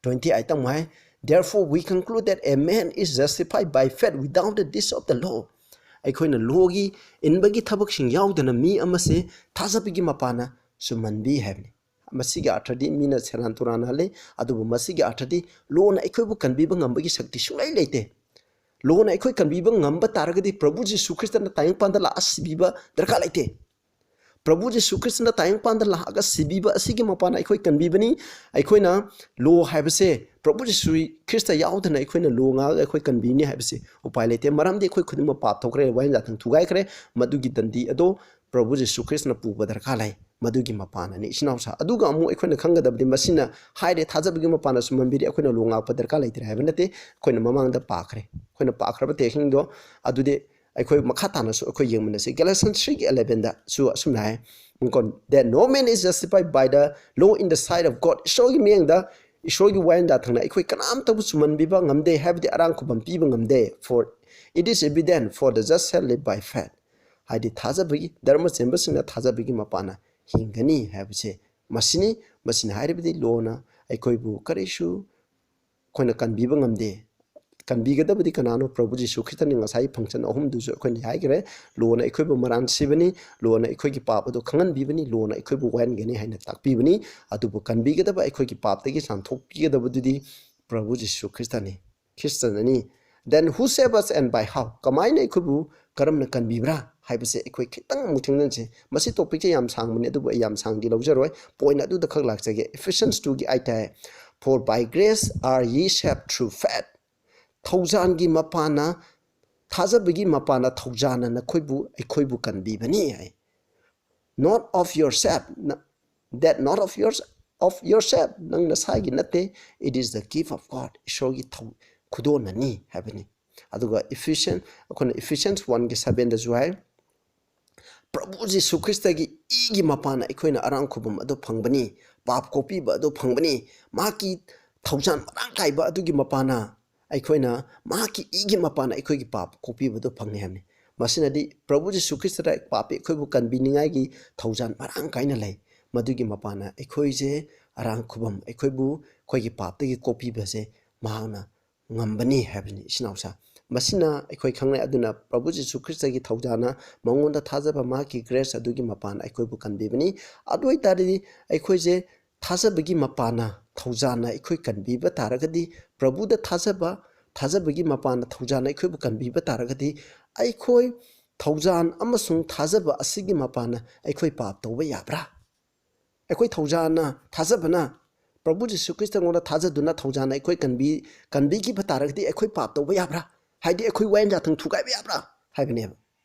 ꯇ꯭ꯋꯦꯟꯇꯤ ꯑꯩꯠꯇ ꯑꯃꯨꯛ ꯍꯥꯏ, "Therefore we conclude that a man is justified by faith without the deeds of the law." ꯑꯩꯈꯣꯏꯅ ꯂꯣꯒꯤ ꯏꯟꯕꯒꯤ ꯊꯕꯛꯁꯤꯡ ꯌꯥꯎꯗꯅ ꯃꯤ ꯑꯃꯁꯦ ꯊꯥꯖꯕꯒꯤ ꯃꯄꯥꯟꯅ ꯆꯨꯝꯍꯟꯕꯤ ꯍꯥꯏꯕꯅꯤ꯫ ꯃꯁꯤꯒꯤ ꯑꯥꯔꯊꯗꯤ ꯃꯤꯅ ꯁꯦꯔꯥꯟ ꯇꯨꯔꯥꯟ ꯍꯜꯂꯤ, ꯑꯗꯨꯕꯨ ꯃꯁꯤꯒꯤ ꯑꯥꯔꯊꯗꯤ ꯂꯣꯅ ꯑꯩꯈꯣꯏꯕꯨ ꯀꯟꯕꯤꯕ ꯉꯝꯕꯒꯤ ꯁꯛꯇꯤ ꯁꯨꯡꯂꯩ ꯂꯩꯇꯦ꯫ ꯂꯣꯅ ꯑꯩꯈꯣꯏ ꯀꯟꯕꯤꯕ ꯉꯝꯕ ꯇꯥꯔꯒꯗꯤ ꯄ꯭ꯔꯚꯨ ꯖꯤꯁꯨ ꯈ꯭ꯔꯤꯁꯇꯅ ꯇꯥꯏꯕꯪꯄꯥꯟꯗ ꯂꯥꯛꯑ ꯁꯤꯕꯤꯕ ꯗꯔꯀꯥꯔ ꯂꯩꯇꯦ꯫ ꯄ꯭ꯔꯚꯨ ꯖꯤꯁꯨ ꯈ꯭ꯔꯤꯁꯇꯅ ꯇꯥꯏꯕꯪꯄꯥꯟꯗ ꯂꯥꯛꯑꯒ ꯁꯤꯕꯤꯕ ꯑꯁꯤꯒꯤ ꯃꯄꯥꯟꯅ ꯑꯩꯈꯣꯏ ꯀꯟꯕꯤꯕꯅꯤ꯫ ꯑꯩꯈꯣꯏꯅ ꯂꯣ ꯍꯥꯏꯕꯁꯦ, ꯄ꯭ꯔꯚꯨ ꯖꯤꯁꯨ ꯈ꯭ꯔꯤꯁꯇ ꯌꯥꯎꯗꯅ ꯑꯩꯈꯣꯏꯅ ꯂꯣ ꯉꯥꯛꯑꯒ ꯑꯩꯈꯣꯏ ꯀꯟꯕꯤꯅꯤ ꯍꯥꯏꯕꯁꯦ ꯎꯄꯥꯏ ꯂꯩꯇꯦ꯫ ꯃꯔꯝꯗꯤ ꯑꯩꯈꯣꯏ ꯈꯨꯗꯤꯡꯃꯛ ꯄꯥꯞ ꯊꯣꯛꯈ꯭ꯔꯦ, ꯋꯥꯌꯦꯜ ꯌꯥꯊꯪ ꯊꯨꯒꯥꯏꯈ꯭ꯔꯦ꯫ ꯃꯗꯨꯒꯤ ꯗꯟꯗꯤ ꯑꯗꯣ ꯄ꯭ꯔꯚꯨ ꯖꯤꯁꯨ ꯈ꯭ꯔꯤꯁꯅ ꯄꯨꯕ ꯗꯔꯀꯥꯔ ꯂꯩ꯫ ꯃꯗꯨꯒꯤ ꯃꯄꯥꯅꯅꯤ, ꯏꯆꯤꯟ ꯏꯅꯥꯎꯁꯥ꯫ ꯑꯗꯨꯒ ꯑꯃꯨꯛ ꯑꯩꯈꯣꯏꯅ ꯈꯪꯒꯗꯕꯗꯤ, ꯃꯁꯤꯅ ꯍꯥꯏꯔꯦ, ꯊꯥꯖꯕꯒꯤ ꯃꯄꯥꯅ ꯁꯨꯃꯟꯕꯤꯔꯤ, ꯑꯩꯈꯣꯏꯅ ꯂꯣ ꯉꯥꯛꯄ ꯗꯔꯀꯥꯔ ꯂꯩꯇ꯭ꯔꯦ ꯍꯥꯏꯕ ꯅꯠꯇꯦ꯫ ꯑꯩꯈꯣꯏꯅ ꯃꯃꯥꯡꯗ ꯄꯥꯈ꯭ꯔꯦ, ꯑꯩꯈꯣꯏꯅ ꯄꯥꯈ꯭ꯔꯕ ꯇꯦꯛꯁꯤꯡꯗꯣ ꯑꯗꯨꯗꯤ ꯑꯩꯈꯣꯏ ꯃꯈꯥ ꯇꯥꯅꯁꯨ ꯑꯩꯈꯣꯏ ꯌꯦꯡꯃꯤꯟꯅꯁꯤ꯫ Galatians three eleven ꯗꯁꯨ ꯑꯁꯨꯝꯅ ꯍꯥꯏ, "That no man is justified by the law in the sight of God." ꯏꯁꯣꯔꯒꯤ ꯃꯤꯠꯌꯦꯡꯗ, ꯏꯁꯣꯔꯒꯤ ꯋꯥꯌꯦꯜ ꯌꯥꯊꯪꯅ ꯑꯩꯈꯣꯏ ꯀꯅꯥꯝꯇꯕꯨ ꯆꯨꯝꯍꯟꯕꯤꯕ ꯉꯝꯗꯦ, ꯍꯥꯏꯕꯗꯤ ꯑꯔꯥꯡ ꯈꯨꯕꯝ ꯄꯤꯕ ꯉꯝꯗꯦ꯫ "For it is evident, for the just shall live by faith." ꯍꯥꯏꯗꯤ ꯊꯥꯖꯕꯒꯤ, ꯙꯔꯃ ꯆꯦꯟꯕꯁꯤꯡꯅ ꯊꯥꯖꯕꯒꯤ ꯃꯄꯥꯟꯅ ꯍꯤꯡꯒꯅꯤ ꯍꯥꯏꯕꯁꯦ ꯃꯁꯤꯅꯤ꯫ ꯃꯁꯤꯅ ꯍꯥꯏꯔꯤꯕꯗꯤ ꯂꯣꯅ ꯑꯩꯈꯣꯏꯕꯨ ꯀꯔꯤꯁꯨ ꯑꯩꯈꯣꯏꯅ ꯀꯟꯕꯤꯕ ꯉꯝꯗꯦ꯫ ꯀꯟꯕꯤꯒꯗꯕꯗꯤ ꯀꯅꯥꯅꯣ? ꯄ꯭ꯔꯚꯨ ꯖꯤꯁꯨ ꯈ꯭ꯔꯤꯁꯇꯅꯤ꯫ ꯉꯁꯥꯏ ꯐꯪꯁꯟ ꯑꯍꯨꯝꯗꯨꯁꯨ ꯑꯩꯈꯣꯏꯅ ꯍꯥꯏꯈ꯭ꯔꯦ꯫ ꯂꯣꯅ ꯑꯩꯈꯣꯏꯕꯨ ꯃꯔꯥꯟ ꯁꯤꯕꯅꯤ, ꯂꯣꯅ ꯑꯩꯈꯣꯏꯒꯤ ꯄꯥꯞ ꯑꯗꯨ ꯈꯪꯍꯟꯕꯤꯕꯅꯤ, ꯂꯣꯅ ꯑꯩꯈꯣꯏꯕꯨ ꯋꯥꯍꯟꯒꯅꯤ ꯍꯥꯏꯅ ꯇꯥꯛꯄꯤꯕꯅꯤ꯫ ꯑꯗꯨꯕꯨ ꯀꯟꯕꯤꯒꯗꯕ, ꯑꯩꯈꯣꯏꯒꯤ ꯄꯥꯞꯇꯒꯤ ꯆꯥꯝꯊꯣꯛꯄꯤꯒꯗꯕꯗꯨꯗꯤ ꯄ꯭ꯔꯚꯨ ꯖꯤꯁꯨ ꯈ꯭ꯔꯤꯁꯇꯅꯤ, ꯈ꯭ꯔꯤꯁꯇꯅꯅꯤ꯫ Then who save us and by how? ꯀꯃꯥꯏꯅ ꯑꯩꯈꯣꯏꯕꯨ ꯀꯔꯝꯅ ꯀꯟꯕꯤꯕ꯭ꯔꯥ ꯍꯥꯏꯕꯁꯦ ꯑꯩꯈꯣꯏ ꯈꯤꯇꯪ ꯑꯃꯨꯛ ꯊꯦꯡꯅꯁꯦ꯫ ꯃꯁꯤ ꯇꯣꯄꯤꯛꯁꯦ ꯌꯥꯝ ꯁꯥꯡꯕꯅꯤ, ꯑꯗꯨꯕꯨ ꯑꯩ ꯌꯥꯝ ꯁꯥꯡꯗꯤ ꯂꯧꯖꯔꯣꯏ꯫ ꯄꯣꯏꯟ ꯑꯗꯨꯗ ꯈꯛ ꯂꯥꯛꯆꯒꯦ꯫ Ephesians two ꯒꯤ ꯑꯩꯠꯇ ꯍꯥꯏ, "For by grace are ye saved through faith." ꯊꯧꯖꯥꯟꯒꯤ ꯃꯄꯥꯟꯅ, ꯊꯥꯖꯕꯒꯤ ꯃꯄꯥꯟꯅ ꯊꯧꯖꯥꯟꯅ ꯅꯈꯣꯏꯕꯨ, ꯑꯩꯈꯣꯏꯕꯨ ꯀꯟꯕꯤꯕꯅꯤ ꯍꯥꯏ꯫ "Not of yourself, ꯅ-, that not of yours, of yourself, ꯅꯪ ꯅꯁꯥꯒꯤ ꯅꯠꯇꯦ, it is the gift of God, ꯏꯁꯣꯔꯒꯤ ꯊꯧ-, ꯈꯨꯗꯣꯜꯅꯅꯤ" ꯍꯥꯏꯕꯅꯤ꯫ ꯑꯗꯨꯒ Ephesians, ꯑꯩꯈꯣꯏꯅ Ephesians one ꯒꯤ seven ꯗꯁꯨ ꯍꯥꯏ, "ꯄ꯭ꯔꯚꯨ ꯖꯤꯁꯨ ꯈ꯭ꯔꯤꯁꯇꯒꯤ ꯏꯒꯤ ꯃꯄꯥꯟꯅ ꯑꯩꯈꯣꯏꯅ ꯑꯔꯥꯡ ꯈꯨꯕꯝ ꯑꯗꯨ ꯐꯪꯕꯅꯤ, ꯄꯥꯞ ꯀꯣꯛꯄꯤꯕ ꯑꯗꯨ ꯐꯪꯕꯅꯤ, ꯃꯍꯥꯛꯀꯤ ꯊꯧꯖꯥꯟ ꯃꯔꯥꯡ ꯀꯥꯏꯕ ꯑꯗꯨꯒꯤ ꯃꯄꯥꯟꯅ ꯑꯩꯈꯣꯏꯅ, ꯃꯍꯥꯛꯀꯤ ꯏꯒꯤ ꯃꯄꯥꯟꯅ ꯑꯩꯈꯣꯏꯒꯤ ꯄꯥꯞ ꯀꯣꯛꯄꯤꯕꯗꯨ ꯐꯪꯉꯦ" ꯍꯥꯏꯕꯅꯤ꯫ ꯃꯁꯤꯅꯗꯤ ꯄ꯭ꯔꯚꯨ ꯖꯤꯁꯨ ꯈ꯭ꯔꯤꯁꯇꯗ ꯄꯥꯄꯤ ꯑꯩꯈꯣꯏꯕꯨ ꯀꯟꯕꯤꯅꯤꯡꯉꯥꯏꯒꯤ ꯊꯧꯖꯥꯟ ꯃꯔꯥꯡ ꯀꯥꯏꯅ ꯂꯩ꯫ ꯃꯗꯨꯒꯤ ꯃꯄꯥꯟꯅ ꯑꯩꯈꯣꯏꯁꯦ ꯑꯔꯥꯡ ꯈꯨꯕꯝ, ꯑꯩꯈꯣꯏꯕꯨ ꯑꯩꯈꯣꯏꯒꯤ ꯄꯥꯞꯇꯒꯤ ꯀꯣꯛꯄꯤꯕꯁꯦ ꯃꯍꯥꯛꯅ ꯉꯝꯕꯅꯤ ꯍꯥꯏꯕꯅꯤ, ꯏꯆꯤꯟ ꯏꯅꯥꯎꯁꯥ꯫ ꯃꯁꯤꯅ ꯑꯩꯈꯣꯏ ꯈꯪꯂꯦ꯫ ꯑꯗꯨꯅ ꯄ꯭ꯔꯚꯨ ꯖꯤꯁꯨ ꯈ꯭ꯔꯤꯁꯇꯒꯤ ꯊꯧꯖꯥꯟꯅ, ꯃꯉꯣꯟꯗ ꯊꯥꯖꯕ, ꯃꯍꯥꯛꯀꯤ ꯒ꯭ꯔꯦꯁ ꯑꯗꯨꯒꯤ ꯃꯄꯥꯟꯅ ꯑꯩꯈꯣꯏꯕꯨ ꯀꯟꯕꯤꯕꯅꯤ꯫ ꯑꯗꯨ ꯑꯣꯏꯇꯥꯔꯗꯤ ꯑꯩꯈꯣꯏꯁꯦ ꯊꯥꯖꯕꯒꯤ ꯃꯄꯥꯟꯅ, ꯊꯧꯖꯥꯟꯅ ꯑꯩꯈꯣꯏ ꯀꯟꯕꯤꯕ ꯇꯥꯔꯒꯗꯤ, ꯄ꯭ꯔꯚꯨꯗ ꯊꯥꯖꯕ, ꯊꯥꯖꯕꯒꯤ ꯃꯄꯥꯟꯅ ꯊꯧꯖꯥꯟꯅ ꯑꯩꯈꯣꯏꯕꯨ ꯀꯟꯕꯤꯕ ꯇꯥꯔꯒꯗꯤ, ꯑꯩꯈꯣꯏ ꯊꯧꯖꯥꯟ ꯑꯃꯁꯨꯡ ꯊꯥꯖꯕ ꯑꯁꯤꯒꯤ ꯃꯄꯥꯟꯅ ꯑꯩꯈꯣꯏ ꯄꯥꯞ ꯇꯧꯕ ꯌꯥꯕ꯭ꯔꯥ? ꯑꯩꯈꯣꯏ ꯊꯧꯖꯥꯟꯅ, ꯊꯥꯖꯕꯅ, ꯄ꯭ꯔꯚꯨ ꯖꯤꯁꯨ ꯈ꯭ꯔꯤꯁꯇꯉꯣꯟꯗ ꯊꯥꯖꯗꯨꯅ ꯊꯧꯖꯥꯟꯅ ꯑꯩꯈꯣꯏ ꯀꯟꯕꯤ-, ꯀꯟꯕꯤꯈꯤꯕ ꯇꯥꯔꯒꯗꯤ ꯑꯩꯈꯣꯏ ꯄꯥꯞ ꯇꯧꯕ ꯌꯥꯕ꯭ꯔꯥ? ꯍꯥꯏꯗꯤ ꯑꯩꯈꯣꯏ ꯋꯥꯌꯦꯜ ꯌꯥꯊꯪ ꯊꯨꯒꯥꯏꯕ ꯌꯥꯕ꯭ꯔꯥ ꯍꯥꯏꯕꯅꯦꯕ꯫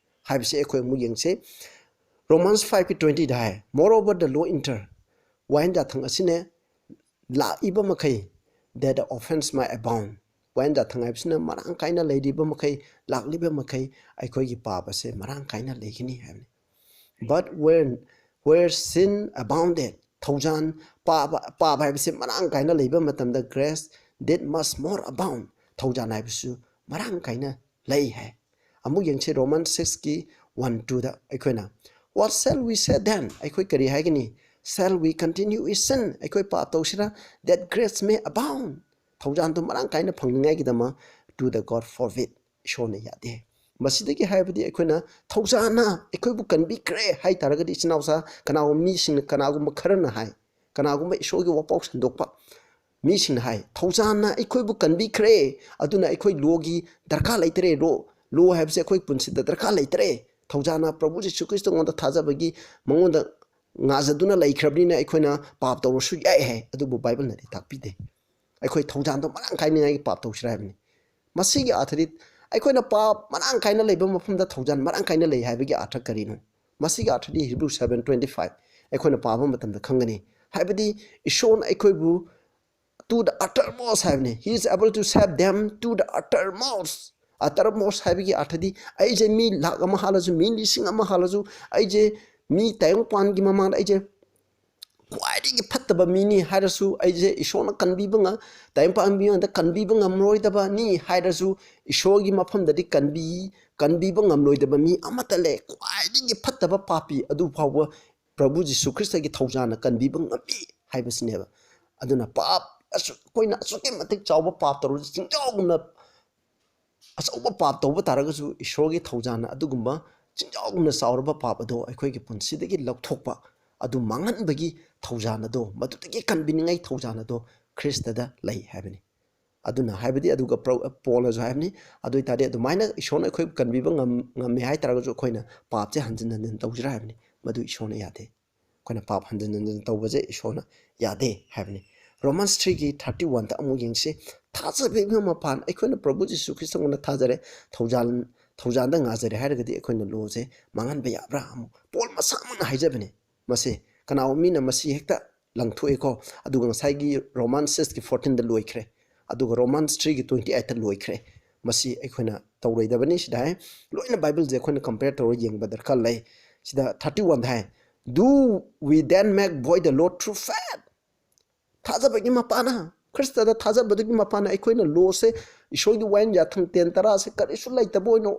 ꯍꯥꯏꯕꯁꯦ ꯑꯩꯈꯣꯏ ꯑꯃꯨꯛ ꯌꯦꯡꯁꯦ꯫ Romans five ꯀꯤ twenty the high, "Moreover, the law enter," ꯋꯥꯌꯦꯟ ꯌꯥꯊꯪ ꯑꯁꯤꯅ ꯂꯥꯛꯏꯕ ꯃꯈꯩ, "that the offense might abound." ꯋꯥꯌꯦꯟ ꯌꯥꯊꯪ ꯍꯥꯏꯕꯁꯤꯅ ꯃꯔꯥꯡ ꯀꯥꯏꯅ ꯂꯩꯔꯤꯕ ꯃꯈꯩ, ꯂꯥꯛꯂꯤꯕ ꯃꯈꯩ ꯑꯩꯈꯣꯏꯒꯤ ꯄꯥꯞ ꯑꯁꯦ ꯃꯔꯥꯡ ꯀꯥꯏꯅ ꯂꯩꯒꯅꯤ ꯍꯥꯏꯕꯅꯤ꯫ "But when, where sin abounded," ꯊꯧꯖꯥꯟ, ꯄꯥꯞ, ꯄꯥꯞ ꯍꯥꯏꯕꯁꯦ ꯃꯔꯥꯡ ꯀꯥꯏꯅ ꯂꯩꯕ ꯃꯇꯝꯗ, "grace did much more abound," ꯊꯧꯖꯥꯟ ꯍꯥꯏꯕꯁꯨ ꯃꯔꯥꯡ ꯀꯥꯏꯅ ꯂꯩ ꯍꯥꯏ꯫ ꯑꯃꯨꯛ ꯌꯦꯡꯁꯤ, Romans six ꯀꯤ one two ꯗ ꯑꯩꯈꯣꯏꯅ, "What shall we say then?" ꯑꯩꯈꯣꯏ ꯀꯔꯤ ꯍꯥꯏꯒꯅꯤ? "Shall we continue in sin?" ꯑꯩꯈꯣꯏ ꯄꯥꯞ ꯇꯧꯁꯤꯔꯥ? "That grace may abound." ꯊꯧꯖꯥꯟꯗꯣ ꯃꯔꯥꯡ ꯀꯥꯏꯅ ꯐꯪꯅꯤꯡꯉꯥꯏꯒꯤꯗꯃꯛ, "To the God forbid." ꯏꯁꯣꯔꯅ ꯌꯥꯗꯦ꯫ ꯃꯁꯤꯗꯒꯤ ꯍꯥꯏꯕꯗꯤ ꯑꯩꯈꯣꯏꯅ ꯊꯧꯖꯥꯟꯅ ꯑꯩꯈꯣꯏꯕꯨ ꯀꯟꯕꯤꯈ꯭ꯔꯦ ꯍꯥꯏ ꯇꯥꯔꯒꯗꯤ, ꯏꯆꯤꯟ ꯏꯅꯥꯎꯁꯥ, ꯀꯅꯥꯒꯨꯝꯕ ꯃꯤꯁꯤꯡꯅ, ꯀꯅꯥꯒꯨꯝꯕ ꯈꯔꯅ ꯍꯥꯏ, ꯀꯅꯥꯒꯨꯝꯕ ꯏꯁꯣꯔꯒꯤ ꯋꯥꯄꯥꯎ ꯁꯟꯗꯣꯛꯄ ꯃꯤꯁꯤꯡꯅ ꯍꯥꯏ, "ꯊꯧꯖꯥꯟꯅ ꯑꯩꯈꯣꯏꯕꯨ ꯀꯟꯕꯤꯈ꯭ꯔꯦ, ꯑꯗꯨꯅ ꯑꯩꯈꯣꯏ ꯂꯣꯒꯤ ꯗꯔꯀꯥꯔ ꯂꯩꯇ꯭ꯔꯦ, ꯂꯣ, ꯂꯣ ꯍꯥꯏꯕꯁꯦ ꯑꯩꯈꯣꯏ ꯄꯨꯟꯁꯤꯗ ꯗꯔꯀꯥꯔ ꯂꯩꯇ꯭ꯔꯦ, ꯊꯧꯖꯥꯟꯅ ꯄ꯭ꯔꯚꯨ ꯖꯤꯁꯨ ꯈ꯭ꯔꯤꯁꯇꯉꯣꯟꯗ ꯊꯥꯖꯕꯒꯤ, ꯃꯉꯣꯟꯗ ꯉꯥꯖꯗꯨꯅ ꯂꯩꯈ꯭ꯔꯕꯅꯤꯅ ꯑꯩꯈꯣꯏꯅ ꯄꯥꯞ ꯇꯧꯔꯁꯨ ꯌꯥꯏ" ꯍꯥꯏ꯫ ꯑꯗꯨꯕꯨ ꯕꯥꯏꯕꯜꯅꯗꯤ ꯇꯥꯛꯄꯤꯗꯦ꯫ ꯑꯩꯈꯣꯏ ꯊꯧꯖꯥꯟꯗꯣ ꯃꯔꯥꯡ ꯀꯥꯏꯅꯤꯡꯉꯥꯏꯒꯤ ꯄꯥꯞ ꯇꯧꯁꯤꯔꯥ ꯍꯥꯏꯕꯅꯤ꯫ ꯃꯁꯤꯒꯤ ꯑꯥꯔꯊꯗꯤ, ꯑꯩꯈꯣꯏꯅ ꯄꯥꯞ ꯃꯔꯥꯡ ꯀꯥꯏꯅ ꯂꯩꯕ ꯃꯐꯝꯗ ꯊꯧꯖꯥꯟ ꯃꯔꯥꯡ ꯀꯥꯏꯅ ꯂꯩ ꯍꯥꯏꯕꯒꯤ ꯑꯥꯔꯊ ꯀꯔꯤꯅꯣ? ꯃꯁꯤꯒꯤ ꯑꯥꯔꯊꯗꯤ Hebrew seven twenty five ꯑꯩꯈꯣꯏꯅ ꯄꯥꯕ ꯃꯇꯝꯗ ꯈꯪꯒꯅꯤ꯫ ꯍꯥꯏꯕꯗꯤ ꯏꯁꯣꯔꯅ ꯑꯩꯈꯣꯏꯕꯨ "to the uttermost" ꯍꯥꯏꯕꯅꯤ꯫ "He is able to save them to the uttermost." Uttermost ꯍꯥꯏꯕꯒꯤ ꯑꯥꯔꯊꯗꯤ, ꯑꯩꯁꯦ ꯃꯤ ꯂꯥꯛ ꯑꯃ ꯍꯥꯠꯂꯁꯨ, ꯃꯤ ꯂꯤꯁꯤꯡ ꯑꯃ ꯍꯥꯠꯂꯁꯨ, ꯑꯩꯁꯦ ꯃꯤ ꯇꯥꯏꯕꯪꯄꯥꯟꯒꯤ ꯃꯃꯥꯡꯗ ꯑꯩꯁꯦ ꯈ꯭ꯋꯥꯏꯗꯒꯤ ꯐꯠꯇꯕ ꯃꯤꯅꯤ ꯍꯥꯏꯔꯁꯨ, ꯑꯩꯁꯦ ꯏꯁꯣꯔꯅ ꯀꯟꯕꯤꯕ ꯉ-, ꯇꯥꯏꯕꯪꯄꯥꯟ ꯃꯤꯉꯣꯟꯗ ꯀꯟꯕꯤꯕ ꯉꯝꯂꯣꯏꯗꯕꯅꯤ ꯍꯥꯏꯔꯁꯨ, ꯏꯁꯣꯔꯒꯤ ꯃꯐꯝꯗꯗꯤ ꯀꯟꯕꯤ-, ꯀꯟꯕꯤꯕ ꯉꯝꯂꯣꯏꯗꯕ ꯃꯤ ꯑꯃꯠꯇ ꯂꯩ꯫ ꯈ꯭ꯋꯥꯏꯗꯒꯤ ꯐꯠꯇꯕ ꯄꯥꯄꯤ ꯑꯗꯨ ꯐꯥꯎꯕ ꯄ꯭ꯔꯚꯨ ꯖꯤꯁꯨ ꯈ꯭ꯔꯤꯁꯇꯒꯤ ꯊꯧꯖꯥꯟꯅ ꯀꯟꯕꯤꯕ ꯉꯝꯃꯤ ꯍꯥꯏꯕꯁꯤꯅꯦꯕ꯫ ꯑꯗꯨꯅ ꯄꯥꯞ ꯑꯁꯨꯛ, ꯑꯩꯈꯣꯏꯅ ꯑꯁꯨꯛꯀꯤ ꯃꯇꯤꯛ ꯆꯥꯎꯕ ꯄꯥꯞ ꯇꯧꯔꯁꯨ, ꯆꯤꯡꯖꯥꯎꯒꯨꯝꯅ ꯑꯆꯧꯕ ꯄꯥꯞ ꯇꯧꯕ ꯇꯥꯔꯒꯁꯨ, ꯏꯁꯣꯔꯒꯤ ꯊꯧꯖꯥꯟꯅ ꯑꯗꯨꯒꯨꯝꯕ ꯆꯤꯡꯖꯥꯎꯒꯨꯝꯅ ꯆꯥꯎꯔꯕ ꯄꯥꯞ ꯑꯗꯣ ꯑꯩꯈꯣꯏꯒꯤ ꯄꯨꯟꯁꯤꯗꯒꯤ ꯂꯧꯊꯣꯛꯄ, ꯑꯗꯨ ꯃꯥꯡꯍꯟꯕꯒꯤ ꯊꯧꯖꯥꯟ ꯑꯗꯣ, ꯃꯗꯨꯗꯒꯤ ꯀꯟꯕꯤꯅꯤꯡꯉꯥꯏ ꯊꯧꯖꯥꯟ ꯑꯗꯣ ꯈ꯭ꯔꯤꯁꯇꯗ ꯂꯩ ꯍꯥꯏꯕꯅꯤ꯫ ꯑꯗꯨꯅ ꯍꯥꯏꯕꯗꯤ, ꯑꯗꯨꯒ ꯄ꯭ꯔꯧ-, ꯄꯣꯜꯅꯁꯨ ꯍꯥꯏꯕꯅꯤ, "ꯑꯗꯨ ꯑꯣꯏ ꯇꯥꯔꯗꯤ ꯑꯗꯨꯃꯥꯏꯅ ꯏꯁꯣꯔꯅ ꯑꯩꯈꯣꯏꯕꯨ ꯀꯟꯕꯤꯕ ꯉꯝ-, ꯉꯝꯃꯦ ꯍꯥꯏ ꯇꯥꯔꯒꯁꯨ, ꯑꯩꯈꯣꯏꯅ ꯄꯥꯞꯁꯦ ꯍꯟꯖꯤꯟ ꯍꯟꯖꯤꯟ ꯇꯧꯁꯤꯔꯥ?" ꯍꯥꯏꯕꯅꯤ꯫ ꯃꯗꯨ ꯏꯁꯣꯔꯅ ꯌꯥꯗꯦ꯫ ꯑꯩꯈꯣꯏꯅ ꯄꯥꯞ ꯍꯟꯖꯤꯟ ꯍꯟꯖꯤꯟ ꯇꯧꯕꯁꯦ ꯏꯁꯣꯔꯅ ꯌꯥꯗꯦ ꯍꯥꯏꯕꯅꯤ꯫ Romans three ꯒꯤ thirty one ꯗ ꯑꯃꯨꯛ ꯌꯦꯡꯁꯤ꯫ ꯊꯥꯖꯕꯒꯤ ꯃꯄꯥꯟ, ꯑꯩꯈꯣꯏꯅ ꯄ꯭ꯔꯚꯨ ꯖꯤꯁꯨ ꯈ꯭ꯔꯤꯁꯇꯉꯣꯟꯗ ꯊꯥꯖꯔꯦ, ꯊꯧꯖꯥꯟ-, ꯊꯧꯖꯥꯜꯗ ꯉꯥꯖꯔꯦ ꯍꯥꯏꯔꯒꯗꯤ ꯑꯩꯈꯣꯏꯅ ꯂꯣꯁꯦ ꯃꯥꯡꯍꯟꯕ ꯌꯥꯕ꯭ꯔꯥ? ꯑꯃꯨꯛ ꯄꯣꯜ ꯃꯁꯥꯃꯛꯅ ꯍꯥꯏꯖꯕꯅꯤ꯫ ꯃꯁꯤ ꯀꯅꯥꯒꯨꯝꯕ ꯃꯤꯅ ꯃꯁꯤ ꯍꯦꯛꯇ ꯂꯪꯊꯣꯛꯏꯀꯣ꯫ ꯑꯗꯨꯒ ꯉꯁꯥꯏꯒꯤ ꯔꯣꯃꯥꯟ ꯁꯤꯛꯁꯀꯤ ꯐꯣꯔꯇꯤꯟꯗ ꯂꯣꯏꯈ꯭ꯔꯦ, ꯑꯗꯨꯒ ꯔꯣꯃꯥꯟꯁ ꯊ꯭ꯔꯤꯒꯤ ꯇ꯭ꯋꯦꯟꯇꯤ ꯑꯩꯠꯇ ꯂꯣꯏꯈ꯭ꯔꯦ꯫ ꯃꯁꯤ ꯑꯩꯈꯣꯏꯅ ꯇꯧꯔꯣꯏꯗꯕꯅꯤ꯫ ꯁꯤꯗ ꯍꯥꯏ, ꯂꯣꯏꯅ ꯕꯥꯏꯕꯜꯁꯦ ꯑꯩꯈꯣꯏꯅ ꯀꯝꯄꯦꯌꯔ ꯇꯧꯔꯒ ꯌꯦꯡꯕ ꯗꯔꯀꯥꯔ ꯂꯩ꯫ ꯁꯤꯗ ꯊꯥꯔꯇꯤ ꯋꯥꯟꯗ ꯍꯥꯏ, "Do we then make void the law through faith?" ꯊꯥꯖꯕꯒꯤ ꯃꯄꯥꯅ, ꯈ꯭ꯔꯤꯁꯇꯗ ꯊꯥꯖꯕꯗꯨꯒꯤ ꯃꯄꯥꯅ ꯑꯩꯈꯣꯏꯅ ꯂꯣꯁꯦ, ꯏꯁꯣꯔꯒꯤ ꯋꯥꯌꯦꯟ ꯌꯥꯊꯪ ꯇꯦꯟ ꯇꯔꯥꯁꯦ ꯀꯔꯤꯁꯨ ꯂꯩꯇꯕ ꯑꯣꯏꯅ,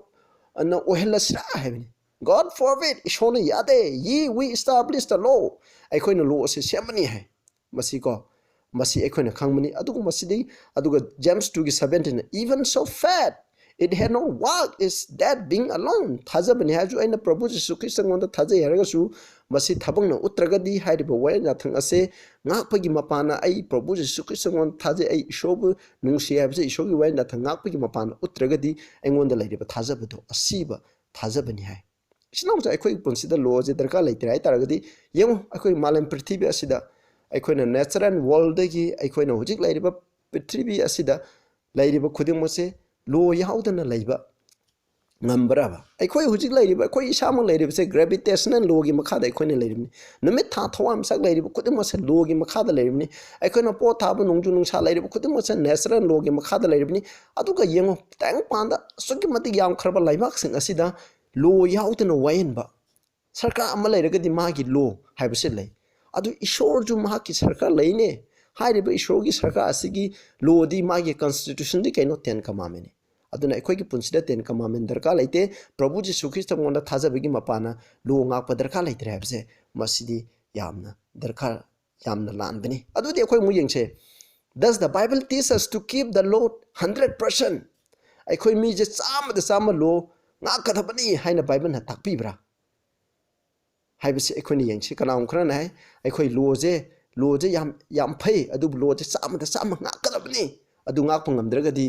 ꯑꯅ ꯑꯣꯏꯍꯜꯂꯁꯤꯔꯥ ꯍꯥꯏꯕꯅꯤ꯫ "God forbid", ꯏꯁꯣꯔꯅ ꯌꯥꯗꯦ꯫ "Ye, we establish the law", ꯑꯩꯈꯣꯏꯅ ꯂꯣ ꯑꯁꯤ ꯁꯦꯝꯕꯅꯤ ꯍꯥꯏ꯫ ꯃꯁꯤꯀꯣ, ꯃꯁꯤ ꯑꯩꯈꯣꯏꯅ ꯈꯪꯕꯅꯤ꯫ ꯑꯗꯨꯒ ꯃꯁꯤꯗꯤ, ꯑꯗꯨꯒ James two ꯒꯤ seventeen, "Even so faith, it had no work, is dead being alone." ꯊꯥꯖꯕꯅꯤ ꯍꯥꯏꯔꯁꯨ, ꯑꯩꯅ ꯄ꯭ꯔꯚꯨ ꯖꯤꯁꯨ ꯈ꯭ꯔꯤꯁꯇꯉꯣꯟꯗ ꯊꯥꯖꯩ ꯍꯥꯏꯔꯒꯁꯨ, ꯃꯁꯤ ꯊꯕꯛꯅ ꯎꯠꯇ꯭ꯔꯒꯗꯤ ꯍꯥꯏꯔꯤꯕ ꯋꯥꯌꯦꯜ ꯌꯥꯊꯪ ꯑꯁꯦ ꯉꯥꯛꯄꯒꯤ ꯃꯄꯥꯟꯅ, ꯑꯩ ꯄ꯭ꯔꯚꯨ ꯖꯤꯁꯨ ꯈ꯭ꯔꯤꯁꯇꯉꯣꯟꯗ ꯊꯥꯖꯩ, ꯑꯩ ꯏꯁꯣꯔꯕꯨ ꯅꯨꯡꯁꯤ ꯍꯥꯏꯕꯁꯦ ꯏꯁꯣꯔꯒꯤ ꯋꯥꯌꯦꯜ ꯌꯥꯊꯪ ꯉꯥꯛꯄꯒꯤ ꯃꯄꯥꯟꯅ ꯎꯠꯇ꯭ꯔꯒꯗꯤ ꯑꯩꯉꯣꯟꯗ ꯂꯩꯔꯤꯕ ꯊꯥꯖꯕꯗꯣ ꯑꯁꯤꯕ ꯊꯥꯖꯕꯅꯤ ꯍꯥꯏ꯫ ꯏꯆꯤꯟ ꯏꯅꯥꯎꯁꯦ, ꯑꯩꯈꯣꯏꯒꯤ ꯄꯨꯟꯁꯤꯗ ꯂꯣꯁꯦ ꯗꯔꯀꯥꯔ ꯂꯩꯇ꯭ꯔꯦ ꯍꯥꯏ ꯇꯥꯔꯒꯗꯤ, ꯌꯦꯡꯉꯨ, ꯑꯩꯈꯣꯏ ꯃꯥꯂꯦꯝ ꯄ꯭ꯔꯤꯊꯤꯕꯤ ꯑꯁꯤꯗ ꯑꯩꯈꯣꯏꯅ natural worldꯗꯒꯤ ꯑꯩꯈꯣꯏꯅ ꯍꯧꯖꯤꯛ ꯂꯩꯔꯤꯕ ꯄ꯭ꯔꯤꯊꯤꯕꯤ ꯑꯁꯤꯗ ꯂꯩꯔꯤꯕ ꯈꯨꯗꯤꯡꯃꯛꯁꯦ ꯂꯣ ꯌꯥꯎꯗꯅ ꯂꯩꯕ ꯉꯝꯕ꯭ꯔꯕ? ꯑꯩꯈꯣꯏ ꯍꯧꯖꯤꯛ ꯂꯩꯔꯤꯕ, ꯑꯩꯈꯣꯏ ꯏꯁꯥꯃꯛ ꯂꯩꯔꯤꯕꯁꯦ gravitational lawꯒꯤ ꯃꯈꯥꯗ ꯑꯩꯈꯣꯏꯅ ꯂꯩꯔꯤꯕꯅꯤ꯫ ꯅꯨꯃꯤꯠ ꯊꯥ ꯊꯋꯥꯟꯃꯤꯆꯥꯛ ꯂꯩꯔꯤꯕ ꯈꯨꯗꯤꯡꯃꯛꯁꯦ ꯂꯣꯒꯤ ꯃꯈꯥꯗ ꯂꯩꯔꯤꯕꯅꯤ꯫ ꯑꯩꯈꯣꯏꯅ ꯄꯣꯠ ꯊꯥꯕ ꯅꯣꯡꯖꯨ ꯅꯨꯡꯁꯥ ꯂꯩꯔꯤꯕ ꯈꯨꯗꯤꯡꯃꯛꯁꯦ natural lawꯒꯤ ꯃꯈꯥꯗ ꯂꯩꯔꯤꯕꯅꯤ꯫ ꯑꯗꯨꯒ ꯌꯦꯡꯉꯨ, ꯇꯥꯏꯕꯪꯄꯥꯟꯗ ꯑꯁꯨꯛꯀꯤ ꯃꯇꯤꯛ ꯌꯥꯝꯈ꯭ꯔꯕ ꯂꯩꯕꯥꯛꯁꯤꯡ ꯑꯁꯤꯗ ꯂꯣ ꯌꯥꯎꯗꯅ ꯋꯥꯌꯦꯟꯕ ꯁꯔꯀꯥꯔ ꯑꯃ ꯂꯩꯔꯒꯗꯤ ꯃꯥꯒꯤ ꯂꯣ ꯍꯥꯏꯕꯁꯦ ꯂꯩ꯫ ꯑꯗꯨ ꯏꯁꯣꯔꯁꯨ ꯃꯍꯥꯛꯀꯤ ꯁꯔꯀꯥꯔ ꯂꯩꯅꯦ꯫ ꯍꯥꯏꯔꯤꯕ ꯏꯁꯣꯔꯒꯤ ꯁꯔꯀꯥꯔ ꯑꯁꯤꯒꯤ ꯂꯣꯗꯤ, ꯃꯥꯒꯤ constitutionꯗꯤ ꯀꯩꯅꯣ? Ten Commandmentꯅꯤ꯫ ꯑꯗꯨꯅ ꯑꯩꯈꯣꯏꯒꯤ ꯄꯨꯟꯁꯤꯗ Ten Commandment ꯗꯔꯀꯥꯔ ꯂꯩꯇꯦ꯫ ꯄ꯭ꯔꯚꯨ ꯖꯤꯁꯨ ꯈ꯭ꯔꯤꯁꯇꯉꯣꯟꯗ ꯊꯥꯖꯕꯒꯤ ꯃꯄꯥꯟꯅ ꯂꯣ ꯉꯥꯛꯄ ꯗꯔꯀꯥꯔ ꯂꯩꯇ꯭ꯔꯦ ꯍꯥꯏꯕꯁꯦ ꯃꯁꯤꯗꯤ ꯌꯥꯝꯅ ꯗꯔꯀꯥꯔ, ꯌꯥꯝꯅ ꯂꯥꯟꯕꯅꯤ꯫ ꯑꯗꯨꯗꯤ ꯑꯩꯈꯣꯏ ꯑꯃꯨꯛ ꯌꯦꯡꯁꯦ, "Does the Bible teach us to keep the law hundred percent?" ꯑꯩꯈꯣꯏ ꯃꯤꯁꯦ ꯆꯥꯝꯃꯗ ꯆꯥꯝꯃ ꯂꯣ ꯉꯥꯛꯀꯗꯕꯅꯤ ꯍꯥꯏꯅ ꯕꯥꯏꯕꯜꯅ ꯇꯥꯛꯄꯤꯕ꯭ꯔꯥ ꯍꯥꯏꯕꯁꯤ ꯑꯩꯈꯣꯏꯅ ꯌꯦꯡꯁꯤ꯫ ꯀꯅꯥꯒꯨꯝꯕ ꯈꯔꯅ ꯍꯥꯏ, "ꯑꯩꯈꯣꯏ ꯂꯣꯁꯦ, ꯂꯣꯁꯦ ꯌꯥꯝ, ꯌꯥꯝ ꯐꯩ, ꯑꯗꯨꯕꯨ ꯂꯣꯁꯦ ꯆꯥꯝꯃꯗ ꯆꯥꯝꯃ ꯉꯥꯛꯀꯗꯕꯅꯤ, ꯑꯗꯨ ꯉꯥꯛꯄ ꯉꯝꯗ꯭ꯔꯒꯗꯤ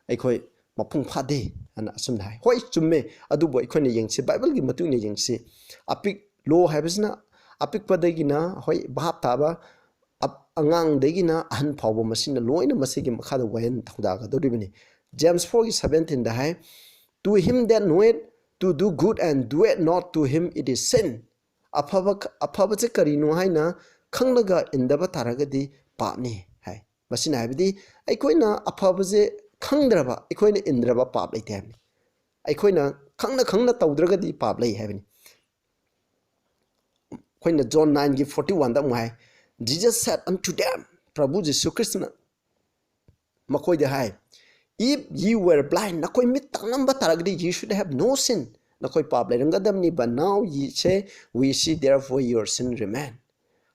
ꯑꯩꯈꯣꯏ ꯃꯄꯨꯡ ꯐꯥꯗꯦ" ꯍꯥꯏꯅ ꯑꯁꯨꯝꯅ ꯍꯥꯏ꯫ ꯍꯣꯏ, ꯆꯨꯝꯃꯦ, ꯑꯗꯨꯕꯨ ꯑꯩꯈꯣꯏꯅ ꯌꯦꯡꯁꯤ, ꯕꯥꯏꯕꯜꯒꯤ ꯃꯇꯨꯡ ꯏꯟꯅ ꯌꯦꯡꯁꯤ꯫ ꯑꯄꯤꯛ, ꯂꯣ ꯍꯥꯏꯕꯁꯤꯅ ꯑꯄꯤꯛꯄꯗꯒꯤꯅ, ꯍꯣꯏ, ꯚꯥꯞ ꯇꯥꯕ, ꯑꯞ-, ꯑꯉꯥꯡꯗꯒꯤꯅ ꯑꯍꯟ ꯐꯥꯎꯕ ꯃꯁꯤꯅ ꯂꯣꯏꯅ ꯃꯁꯤꯒꯤ ꯃꯈꯥꯗ ꯋꯥꯌꯦꯜ ꯊꯧꯗꯥꯒꯗꯧꯔꯤꯕꯅꯤ꯫ James fourꯒꯤ seventeenꯗ high, "To him that knoweth to do good and doeth not, to him it is sin." ꯑꯐꯕ, ꯑꯐꯕꯁꯦ ꯀꯔꯤꯅꯣ ꯍꯥꯏꯅ ꯈꯪꯂꯒ ꯏꯟꯗꯕ ꯇꯥꯔꯒꯗꯤ ꯄꯥꯞꯅꯤ ꯍꯥꯏ꯫ ꯃꯁꯤꯅ ꯍꯥꯏꯕꯗꯤ ꯑꯩꯈꯣꯏꯅ ꯑꯐꯕꯁꯦ ꯈꯪꯗ꯭ꯔꯕ, ꯑꯩꯈꯣꯏꯅ ꯏꯟꯗ꯭ꯔꯕ ꯄꯥꯞ ꯂꯩꯇꯦ ꯍꯥꯏꯕꯅꯤ꯫ ꯑꯩꯈꯣꯏꯅ ꯈꯪꯅ ꯈꯪꯅ ꯇꯧꯗ꯭ꯔꯒꯗꯤ ꯄꯥꯞ ꯂꯩ ꯍꯥꯏꯕꯅꯤ꯫ ꯑꯩꯈꯣꯏꯅ John nine ꯒꯤ forty one ꯗ ꯑꯃꯨꯛ ꯍꯥꯏ, "Jesus said unto them," ꯄ꯭ꯔꯚꯨ ꯖꯤꯁꯨ ꯈ꯭ꯔꯤꯁꯇꯅ ꯃꯈꯣꯏꯗ ꯍꯥꯏ, "If ye were blind," ꯅꯈꯣꯏ ꯃꯤꯠ ꯇꯥꯡꯂꯝꯕ ꯇꯥꯔꯒꯗꯤ, "ye should have no sin," ꯅꯈꯣꯏ ꯄꯥꯞ ꯂꯩꯔꯝꯒꯗꯕꯅꯤ, "but now ye say, we see, therefore your sin remain."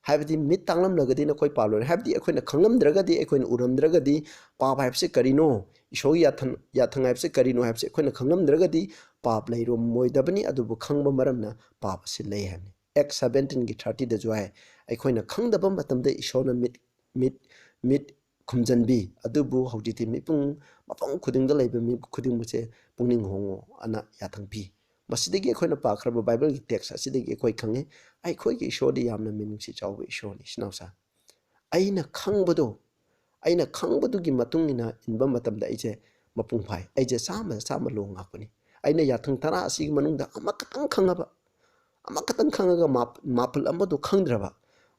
ꯍꯥꯏꯕꯗꯤ ꯃꯤꯠ ꯇꯥꯡꯂꯝꯂꯒꯗꯤ ꯅꯈꯣꯏ ꯄꯥꯞ ꯂꯩꯔꯣꯏ꯫ ꯍꯥꯏꯕꯗꯤ ꯑꯩꯈꯣꯏꯅ ꯈꯪꯂꯝꯗ꯭ꯔꯒꯗꯤ, ꯑꯩꯈꯣꯏꯅ ꯎꯔꯝꯗ꯭ꯔꯒꯗꯤ ꯄꯥꯞ ꯍꯥꯏꯕꯁꯤ ꯀꯔꯤꯅꯣ, ꯏꯁꯣꯔꯒꯤ ꯌꯥꯊꯪ, ꯌꯥꯊꯪ ꯍꯥꯏꯕꯁꯤ ꯀꯔꯤꯅꯣ ꯍꯥꯏꯕꯁꯤ ꯑꯩꯈꯣꯏꯅ ꯈꯪꯂꯝꯗ꯭ꯔꯒꯗꯤ ꯄꯥꯞ ꯂꯩꯔꯝꯃꯣꯏꯗꯕꯅꯤ, ꯑꯗꯨꯕꯨ ꯈꯪꯕ ꯃꯔꯝꯅ ꯄꯥꯞ ꯑꯁꯤ ꯂꯩ ꯍꯥꯏꯕꯅꯤ꯫ Acts seventeen ꯒꯤ thirty ꯗꯁꯨ ꯍꯥꯏ, ꯑꯩꯈꯣꯏꯅ ꯈꯪꯗꯕ ꯃꯇꯝꯗ ꯏꯁꯣꯔꯅ ꯃꯤꯠ, ꯃꯤꯠ, ꯃꯤꯠ ꯈꯨꯝꯖꯟꯕꯤ, ꯑꯗꯨꯕꯨ ꯍꯧꯖꯤꯛꯇꯤ ꯃꯤꯄꯨꯝ, ꯃꯐꯝ ꯈꯨꯗꯤꯡꯗ ꯂꯩꯕ ꯃꯤ ꯈꯨꯗꯤꯡꯃꯛꯁꯦ ꯄꯨꯛꯅꯤꯡ ꯍꯣꯡꯉꯣ ꯑꯅ ꯌꯥꯊꯪ ꯄꯤ꯫ ꯃꯁꯤꯗꯒꯤ ꯑꯩꯈꯣꯏꯅ ꯄꯥꯈ꯭ꯔꯕ ꯕꯥꯏꯕꯜꯒꯤ text ꯑꯁꯤꯗꯒꯤ ꯑꯩꯈꯣꯏ ꯈꯪꯉꯤ, ꯑꯩꯈꯣꯏꯒꯤ ꯏꯁꯣꯔꯗꯤ ꯌꯥꯝꯅ ꯃꯤꯅꯨꯡꯁꯤ ꯆꯥꯎꯕ ꯏꯁꯣꯔꯅꯤ꯫ ꯏꯆꯤꯟ ꯏꯅꯥꯎꯁꯥ, ꯑꯩꯅ ꯈꯪꯕꯗꯣ, ꯑꯩꯅ ꯈꯪꯕꯗꯨꯒꯤ ꯃꯇꯨꯡ ꯏꯟꯅ ꯏꯟꯕ ꯃꯇꯝꯗ ꯑꯩꯁꯦ ꯃꯄꯨꯡ ꯐꯥꯏ꯫ ꯑꯩꯁꯦ ꯆꯥꯝꯃꯗ ꯆꯥꯝꯃ ꯂꯣ ꯉꯥꯛꯄꯅꯤ꯫ ꯑꯩꯅ ꯌꯥꯊꯪ ꯇꯔꯥ ꯑꯁꯤꯒꯤ ꯃꯅꯨꯡꯗ ꯑꯃꯈꯛꯇꯪ ꯈꯪꯉꯕ, ꯑꯃꯈꯛꯇꯪ ꯈꯪꯉꯒ ꯃꯥꯞ-, ꯃꯥꯄꯜ ꯑꯃꯗꯣ ꯈꯪꯗ꯭ꯔꯕ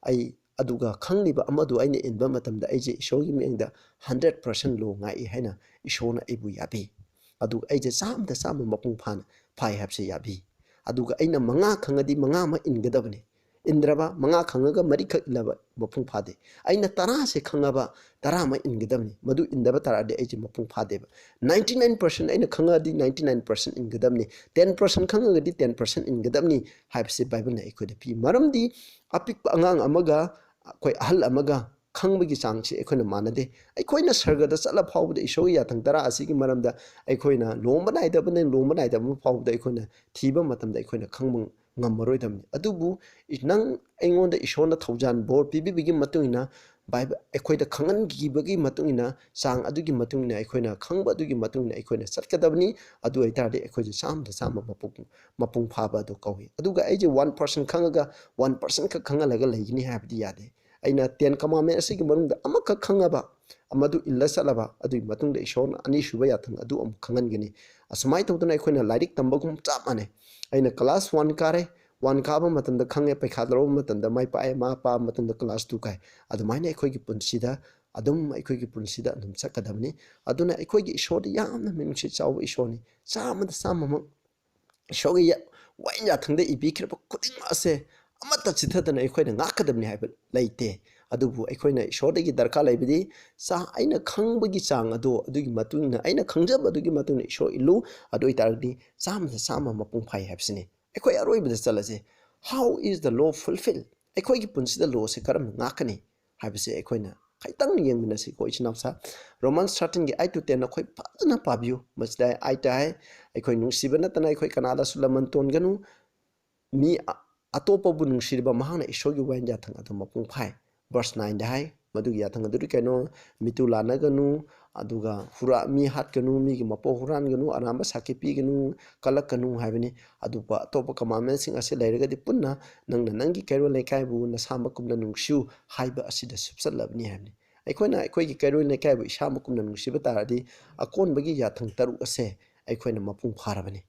ꯑꯩ, ꯑꯗꯨꯒ ꯈꯪꯂꯤꯕ ꯑꯃꯗꯨ ꯑꯩꯅ ꯏꯟꯕ ꯃꯇꯝꯗ ꯑꯩꯁꯦ ꯏꯁꯣꯔꯒꯤ ꯃꯤꯠꯌꯦꯡꯗ hundred percent ꯂꯣ ꯉꯥꯛꯏ ꯍꯥꯏꯅ ꯏꯁꯣꯔꯅ ꯑꯩꯕꯨ ꯌꯥꯕꯤ꯫ ꯑꯗꯨꯒ ꯑꯩꯁꯦ ꯆꯥꯝꯃꯗ ꯆꯥꯝꯃ ꯃꯄꯨꯡ ꯐꯥꯅ ꯐꯥꯏ ꯍꯥꯏꯕꯁꯦ ꯌꯥꯕꯤ꯫ ꯑꯗꯨꯒ ꯑꯩꯅ ꯃꯉꯥ ꯈꯪꯉꯗꯤ ꯃꯉꯥ ꯑꯃ ꯏꯟꯒꯗꯕꯅꯤ꯫ ꯏꯟꯗ꯭ꯔꯕ, ꯃꯉꯥ ꯈꯪꯉꯒ ꯃꯔꯤꯈꯛ ꯏꯜꯂꯕ ꯃꯄꯨꯡ ꯐꯥꯗꯦ꯫ ꯑꯩꯅ ꯇꯔꯥꯁꯦ ꯈꯪꯉꯕ, ꯇꯔꯥ ꯑꯃ ꯏꯟꯒꯗꯕꯅꯤ꯫ ꯃꯗꯨ ꯏꯟꯗꯕ ꯇꯥꯔꯗꯤ ꯑꯩꯁꯦ ꯃꯄꯨꯡ ꯐꯥꯗꯦꯕ꯫ Ninety nine percent ꯑꯩꯅ ꯈꯪꯉꯒꯗꯤ ninety nine percent ꯏꯟꯒꯗꯕꯅꯤ꯫ Ten percent ꯈꯪꯉꯒꯗꯤ ten percent ꯏꯟꯒꯗꯕꯅꯤ ꯍꯥꯏꯕꯁꯦ ꯕꯥꯏꯕꯜꯅ ꯑꯩꯈꯣꯏꯗ ꯄꯤ꯫ ꯃꯔꯝꯗꯤ ꯑꯄꯤꯛꯄ ꯑꯉꯥꯡ ꯑꯃꯒ ꯑꯩꯈꯣꯏ ꯑꯍꯜ ꯑꯃꯒ ꯈꯪꯕꯒꯤ ꯆꯥꯡꯁꯤ ꯑꯩꯈꯣꯏꯅ ꯃꯥꯟꯅꯗꯦ꯫ ꯑꯩꯈꯣꯏꯅ ꯁꯔꯒꯗ ꯆꯠꯂ ꯐꯥꯎꯕꯗ ꯏꯁꯣꯔꯒꯤ ꯌꯥꯊꯪ ꯇꯔꯥ ꯑꯁꯤꯒꯤ ꯃꯔꯝꯗ ꯑꯩꯈꯣꯏꯅ ꯂꯣꯝꯕ ꯅꯥꯏꯗꯕꯅ, ꯂꯣꯝꯕ ꯅꯥꯏꯗꯕ ꯐꯥꯎꯕꯗ ꯑꯩꯈꯣꯏꯅ ꯊꯤꯕ ꯃꯇꯝꯗ ꯑꯩꯈꯣꯏꯅ ꯈꯪꯕ ꯉꯝꯃꯔꯣꯏꯗꯕꯅꯤ꯫ ꯑꯗꯨꯕꯨ ꯅꯪ ꯑꯩꯉꯣꯟꯗ ꯏꯁꯣꯔꯅ ꯊꯧꯖꯥꯜ ꯕꯣꯔ ꯄꯤꯕꯤꯕꯒꯤ ꯃꯇꯨꯡ ꯏꯟꯅ, ꯕꯥꯏꯕꯜ ꯑꯩꯈꯣꯏꯗ ꯈꯪꯍꯟꯈꯤꯕꯒꯤ ꯃꯇꯨꯡ ꯏꯟꯅ, ꯆꯥꯡ ꯑꯗꯨꯒꯤ ꯃꯇꯨꯡ ꯏꯟꯅ ꯑꯩꯈꯣꯏꯅ ꯈꯪꯕ ꯑꯗꯨꯒꯤ ꯃꯇꯨꯡ ꯏꯟꯅ ꯑꯩꯈꯣꯏꯅ ꯆꯠꯀꯗꯕꯅꯤ꯫ ꯑꯗꯨ ꯑꯣꯏꯇꯥꯔꯗꯤ ꯑꯩꯈꯣꯏꯁꯦ ꯆꯥꯝꯃꯗ ꯆꯥꯝꯃ ꯃꯄꯨꯡ, ꯃꯄꯨꯡ ꯐꯥꯕ ꯑꯗꯨ ꯀꯧꯏ꯫ ꯑꯗꯨꯒ ꯑꯩꯁꯦ one percent ꯈꯪꯉꯒ one percent ꯈꯛ ꯈꯪꯍꯜꯂꯒ ꯂꯩꯒꯅꯤ ꯍꯥꯏꯕꯗꯤ ꯌꯥꯗꯦ꯫ ꯑꯩꯅ Ten Commandment ꯑꯁꯤꯒꯤ ꯃꯅꯨꯡꯗ ꯑꯃꯈꯛ ꯈꯪꯉꯕ, ꯃꯗꯨ ꯏꯜꯂ ꯆꯠꯂꯕ, ꯑꯗꯨꯒꯤ ꯃꯇꯨꯡꯗ ꯏꯁꯣꯔꯅ ꯑꯅꯤꯁꯨꯕ ꯌꯥꯊꯪ ꯑꯗꯨ ꯑꯃꯨꯛ ꯈꯪꯍꯟꯒꯅꯤ꯫ ꯑꯁꯨꯃꯥꯏꯅ ꯇꯧꯗꯅ ꯑꯩꯈꯣꯏꯅ ꯂꯥꯏꯔꯤꯛ ꯇꯝꯕꯒꯨꯝ ꯆꯞ ꯃꯥꯟꯅꯩ꯫ ꯑꯩꯅ class one ꯀꯥꯔꯦ, one ꯀꯥꯕ ꯃꯇꯝꯗ ꯈꯪꯉꯦ, ꯄꯩꯈꯥ ꯂꯧꯔꯕ ꯃꯇꯝꯗ ꯃꯥꯏ ꯄꯥꯛꯑꯦ, ꯃꯥ ꯄꯥꯕ ꯃꯇꯝꯗ class two ꯀꯥꯏ꯫ ꯑꯗꯨꯃꯥꯏꯅ ꯑꯩꯈꯣꯏꯒꯤ ꯄꯨꯟꯁꯤꯗ ꯑꯗꯨꯝ, ꯑꯩꯈꯣꯏꯒꯤ ꯄꯨꯟꯁꯤꯗ ꯑꯗꯨꯝ ꯆꯠꯀꯗꯕꯅꯤ꯫ ꯑꯗꯨꯅ ꯑꯩꯈꯣꯏꯒꯤ ꯏꯁꯣꯔꯗꯤ ꯌꯥꯝꯅ ꯃꯤꯅꯨꯡꯁꯤ ꯆꯥꯎꯕ ꯏꯁꯣꯔꯅꯤ꯫ ꯆꯥꯝꯃꯗ ꯆꯥꯝꯃꯃꯛ ꯏꯁꯣꯔꯒꯤ ꯌꯥ-, ꯋꯥꯌꯦꯟ ꯌꯥꯊꯪꯗ ꯏꯕꯤꯈ꯭ꯔꯕ ꯈꯨꯗꯤꯡꯃꯛ ꯑꯁꯦ ꯑꯃꯠꯇ ꯆꯤꯠꯊꯗꯅ ꯑꯩꯈꯣꯏꯅ ꯉꯥꯛꯀꯗꯕꯅꯤ ꯍꯥꯏꯕ ꯂꯩꯇꯦ꯫ ꯑꯗꯨꯕꯨ ꯑꯩꯈꯣꯏꯅ ꯏꯁꯣꯔꯗꯒꯤ ꯗꯔꯀꯥꯔ ꯂꯩꯕꯗꯤ, ꯆꯥ-, ꯑꯩꯅ ꯈꯪꯕꯒꯤ ꯆꯥꯡ ꯑꯗꯣ, ꯑꯗꯨꯒꯤ ꯃꯇꯨꯡ ꯏꯟꯅ, ꯑꯩꯅ ꯈꯪꯖꯕ ꯑꯗꯨꯒꯤ ꯃꯇꯨꯡ ꯏꯟꯅ ꯏꯁꯣꯔ ꯏꯜꯂꯨ꯫ ꯑꯗꯨ ꯑꯣꯏꯇꯥꯔꯒꯗꯤ ꯆꯥꯝꯃꯗ ꯆꯥꯝꯃ ꯃꯄꯨꯡ ꯐꯥꯏ ꯍꯥꯏꯕꯁꯤꯅꯤ꯫ ꯑꯩꯈꯣꯏ ꯑꯔꯣꯏꯕꯗ ꯆꯠꯂꯁꯦ꯫ How is the law fulfilled? ꯑꯩꯈꯣꯏꯒꯤ ꯄꯨꯟꯁꯤꯗ law ꯁꯦ ꯀꯔꯝꯅ ꯉꯥꯛꯀꯅꯤ ꯍꯥꯏꯕꯁꯦ ꯑꯩꯈꯣꯏꯅ ꯈꯤꯇꯪ ꯌꯦꯡꯃꯤꯟꯅꯁꯤꯀꯣ, ꯏꯆꯤꯟ ꯏꯅꯥꯎꯁꯥ꯫ Romans thirteen ꯒꯤ eight to ten ꯑꯩꯈꯣꯏ ꯐꯖꯅ ꯄꯥꯕꯤꯌꯨ꯫ ꯃꯁꯤꯗ eight ꯇ ꯍꯥꯏ, "ꯑꯩꯈꯣꯏ ꯅꯨꯡꯁꯤꯕ ꯅꯠꯇꯅ ꯑꯩꯈꯣꯏ ꯀꯅꯥꯗꯁꯨ ꯂꯃꯟ ꯇꯣꯟꯒꯅꯨ꯫ ꯃꯤ ꯑ-, ꯑꯇꯣꯞꯄꯕꯨ ꯅꯨꯡꯁꯤꯔꯤꯕ ꯃꯍꯥꯛꯅ ꯏꯁꯣꯔꯒꯤ ꯋꯥꯌꯦꯟ ꯌꯥꯊꯪ ꯑꯗꯨ ꯃꯄꯨꯡ ꯐꯥꯏ"꯫ Verse nine ꯗ ꯍꯥꯏ, ꯃꯗꯨꯒꯤ ꯌꯥꯊꯪ ꯑꯗꯨꯗꯤ ꯀꯩꯅꯣ? "ꯃꯤꯇꯨ ꯂꯥꯟꯅꯒꯅꯨ, ꯑꯗꯨꯒ ꯍꯨꯔꯥ-, ꯃꯤ ꯍꯥꯠꯀꯅꯨ, ꯃꯤꯒꯤ ꯃꯄꯣꯠ ꯍꯨꯔꯥꯟꯒꯅꯨ, ꯑꯔꯥꯟꯕ ꯁꯥꯈꯤ ꯄꯤꯒꯅꯨ, ꯀꯜꯂꯛꯀꯅꯨ" ꯍꯥꯏꯕꯅꯤ꯫ ꯑꯗꯨꯒ ꯑꯇꯣꯞꯄ commandment ꯁꯤꯡ ꯑꯁꯤ ꯂꯩꯔꯒꯗꯤ ꯄꯨꯟꯅ "ꯅꯪꯅ ꯅꯪꯒꯤ ꯀꯩꯔꯣꯜ ꯂꯩꯀꯥꯏꯕꯨ ꯅꯁꯥꯃꯛꯀꯨꯝꯅ ꯅꯨꯡꯁꯤꯌꯨ" ꯍꯥꯏꯕ ꯑꯁꯤꯗ ꯁꯨꯞꯆꯜꯂꯕꯅꯤ ꯍꯥꯏꯕꯅꯤ꯫ ꯑꯩꯈꯣꯏꯅ ꯑꯩꯈꯣꯏꯒꯤ ꯀꯩꯔꯣꯜ ꯂꯩꯀꯥꯏꯕꯨ ꯏꯁꯥꯃꯛꯀꯨꯝꯅ ꯅꯨꯡꯁꯤꯕ ꯇꯥꯔꯗꯤ ꯑꯀꯣꯟꯕꯒꯤ ꯌꯥꯊꯪ ꯇꯔꯨꯛ ꯑꯁꯦ ꯑꯩꯈꯣꯏꯅ ꯃꯄꯨꯡ ꯐꯥꯔꯕꯅꯤ꯫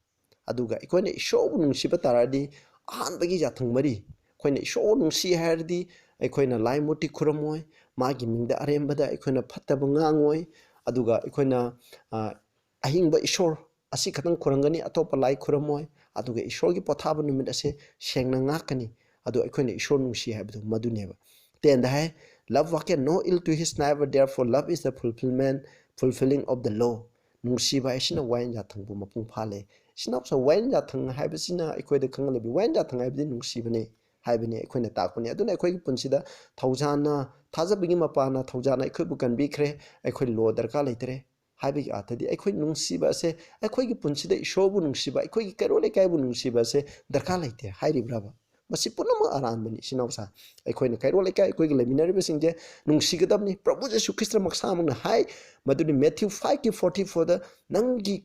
ꯑꯗꯨꯒ ꯑꯩꯈꯣꯏꯅ ꯏꯁꯣꯔꯕꯨ ꯅꯨꯡꯁꯤꯕ ꯇꯥꯔꯗꯤ ꯑꯍꯥꯟꯕꯒꯤ ꯌꯥꯊꯪ ꯃꯔꯤ, ꯑꯩꯈꯣꯏꯅ ꯏꯁꯣꯔ ꯅꯨꯡꯁꯤ ꯍꯥꯏꯔꯗꯤ ꯑꯩꯈꯣꯏꯅ ꯂꯥꯏ ꯃꯨꯔꯇꯤ ꯈꯨꯔꯝꯃꯣꯏ, ꯃꯥꯒꯤ ꯃꯤꯡꯗ ꯑꯔꯦꯝꯕꯗ ꯑꯩꯈꯣꯏꯅ ꯐꯠꯇꯕ ꯉꯥꯡꯉꯣꯏ, ꯑꯗꯨꯒ ꯑꯩꯈꯣꯏꯅ, ꯑ, ꯑꯍꯤꯡꯕ ꯏꯁꯣꯔ ꯑꯁꯤ ꯈꯛꯇꯪ ꯈꯨꯔꯝꯒꯅꯤ, ꯑꯇꯣꯞꯄ ꯂꯥꯏ ꯈꯨꯔꯝꯃꯣꯏ, ꯑꯗꯨꯒ ꯏꯁꯣꯔꯒꯤ ꯄꯣꯊꯥꯕ ꯅꯨꯃꯤꯠ ꯑꯁꯦ ꯁꯦꯡꯅ ꯉꯥꯛꯀꯅꯤ꯫ ꯑꯗꯣ ꯑꯩꯈꯣꯏꯅ ꯏꯁꯣꯔ ꯅꯨꯡꯁꯤ ꯍꯥꯏꯕꯗꯨ ꯃꯗꯨꯅꯦꯕ꯫ Ten the high, "Love worketh no ill to his neighbor, therefore love is the fulfillment, fulfilling of the law." ꯅꯨꯡꯁꯤꯕ ꯍꯥꯏꯁꯤꯅ ꯋꯥꯌꯦꯟ ꯌꯥꯊꯪꯕꯨ ꯃꯄꯨꯡ ꯐꯥꯍꯜꯂꯦ꯫ ꯏꯆꯤꯟ ꯏꯅꯥꯎꯁꯥ, ꯋꯥꯌꯦꯟ ꯌꯥꯊꯪ ꯍꯥꯏꯕꯁꯤꯅ ꯑꯩꯈꯣꯏꯗ ꯈꯪꯍꯜꯂꯤꯕ, ꯋꯥꯌꯦꯟ ꯌꯥꯊꯪ ꯍꯥꯏꯕꯗꯤ ꯅꯨꯡꯁꯤꯕꯅꯤ ꯍꯥꯏꯕꯅꯤ, ꯑꯩꯈꯣꯏꯅ ꯇꯥꯛꯄꯅꯤ꯫ ꯑꯗꯨꯅ ꯑꯩꯈꯣꯏꯒꯤ ꯄꯨꯟꯁꯤꯗ ꯊꯧꯖꯥꯜꯅ, ꯊꯥꯖꯕꯒꯤ ꯃꯄꯥꯅ ꯊꯧꯖꯥꯜꯅ ꯑꯩꯈꯣꯏꯕꯨ ꯀꯟꯕꯤꯈ꯭ꯔꯦ, ꯑꯩꯈꯣꯏ law ꯗꯔꯀꯥꯔ ꯂꯩꯇ꯭ꯔꯦ ꯍꯥꯏꯕꯒꯤ ꯑꯥꯔꯊꯗꯤ ꯑꯩꯈꯣꯏ ꯅꯨꯡꯁꯤꯕ ꯑꯁꯦ, ꯑꯩꯈꯣꯏꯒꯤ ꯄꯨꯟꯁꯤꯗ ꯏꯁꯣꯔꯕꯨ ꯅꯨꯡꯁꯤꯕ, ꯑꯩꯈꯣꯏꯒꯤ ꯀꯩꯔꯣꯜ ꯂꯩꯀꯥꯏꯕꯨ ꯅꯨꯡꯁꯤꯕ ꯑꯁꯦ ꯗꯔꯀꯥꯔ ꯂꯩꯇꯦ ꯍꯥꯏꯔꯤꯕ꯭ꯔꯕ? ꯃꯁꯤ ꯄꯨꯝꯅꯃꯛ ꯑꯔꯥꯟꯕꯅꯤ, ꯏꯆꯤꯟ ꯏꯅꯥꯎꯁꯥ꯫ ꯑꯩꯈꯣꯏꯅ ꯀꯩꯔꯣꯜ ꯂꯩꯀꯥꯏ, ꯑꯩꯈꯣꯏꯒꯤ ꯂꯩꯃꯤꯟꯅꯔꯤꯕꯁꯤꯡꯁꯦ ꯅꯨꯡꯁꯤꯒꯗꯕꯅꯤ꯫ ꯄ꯭ꯔꯚꯨ ꯖꯤꯁꯨ ꯈ꯭ꯔꯤꯁꯇ ꯃꯁꯥꯃꯛꯅ ꯍꯥꯏ, ꯃꯗꯨꯗꯤ Matthew five ꯀꯤ forty four ꯗ, "ꯅꯪꯒꯤ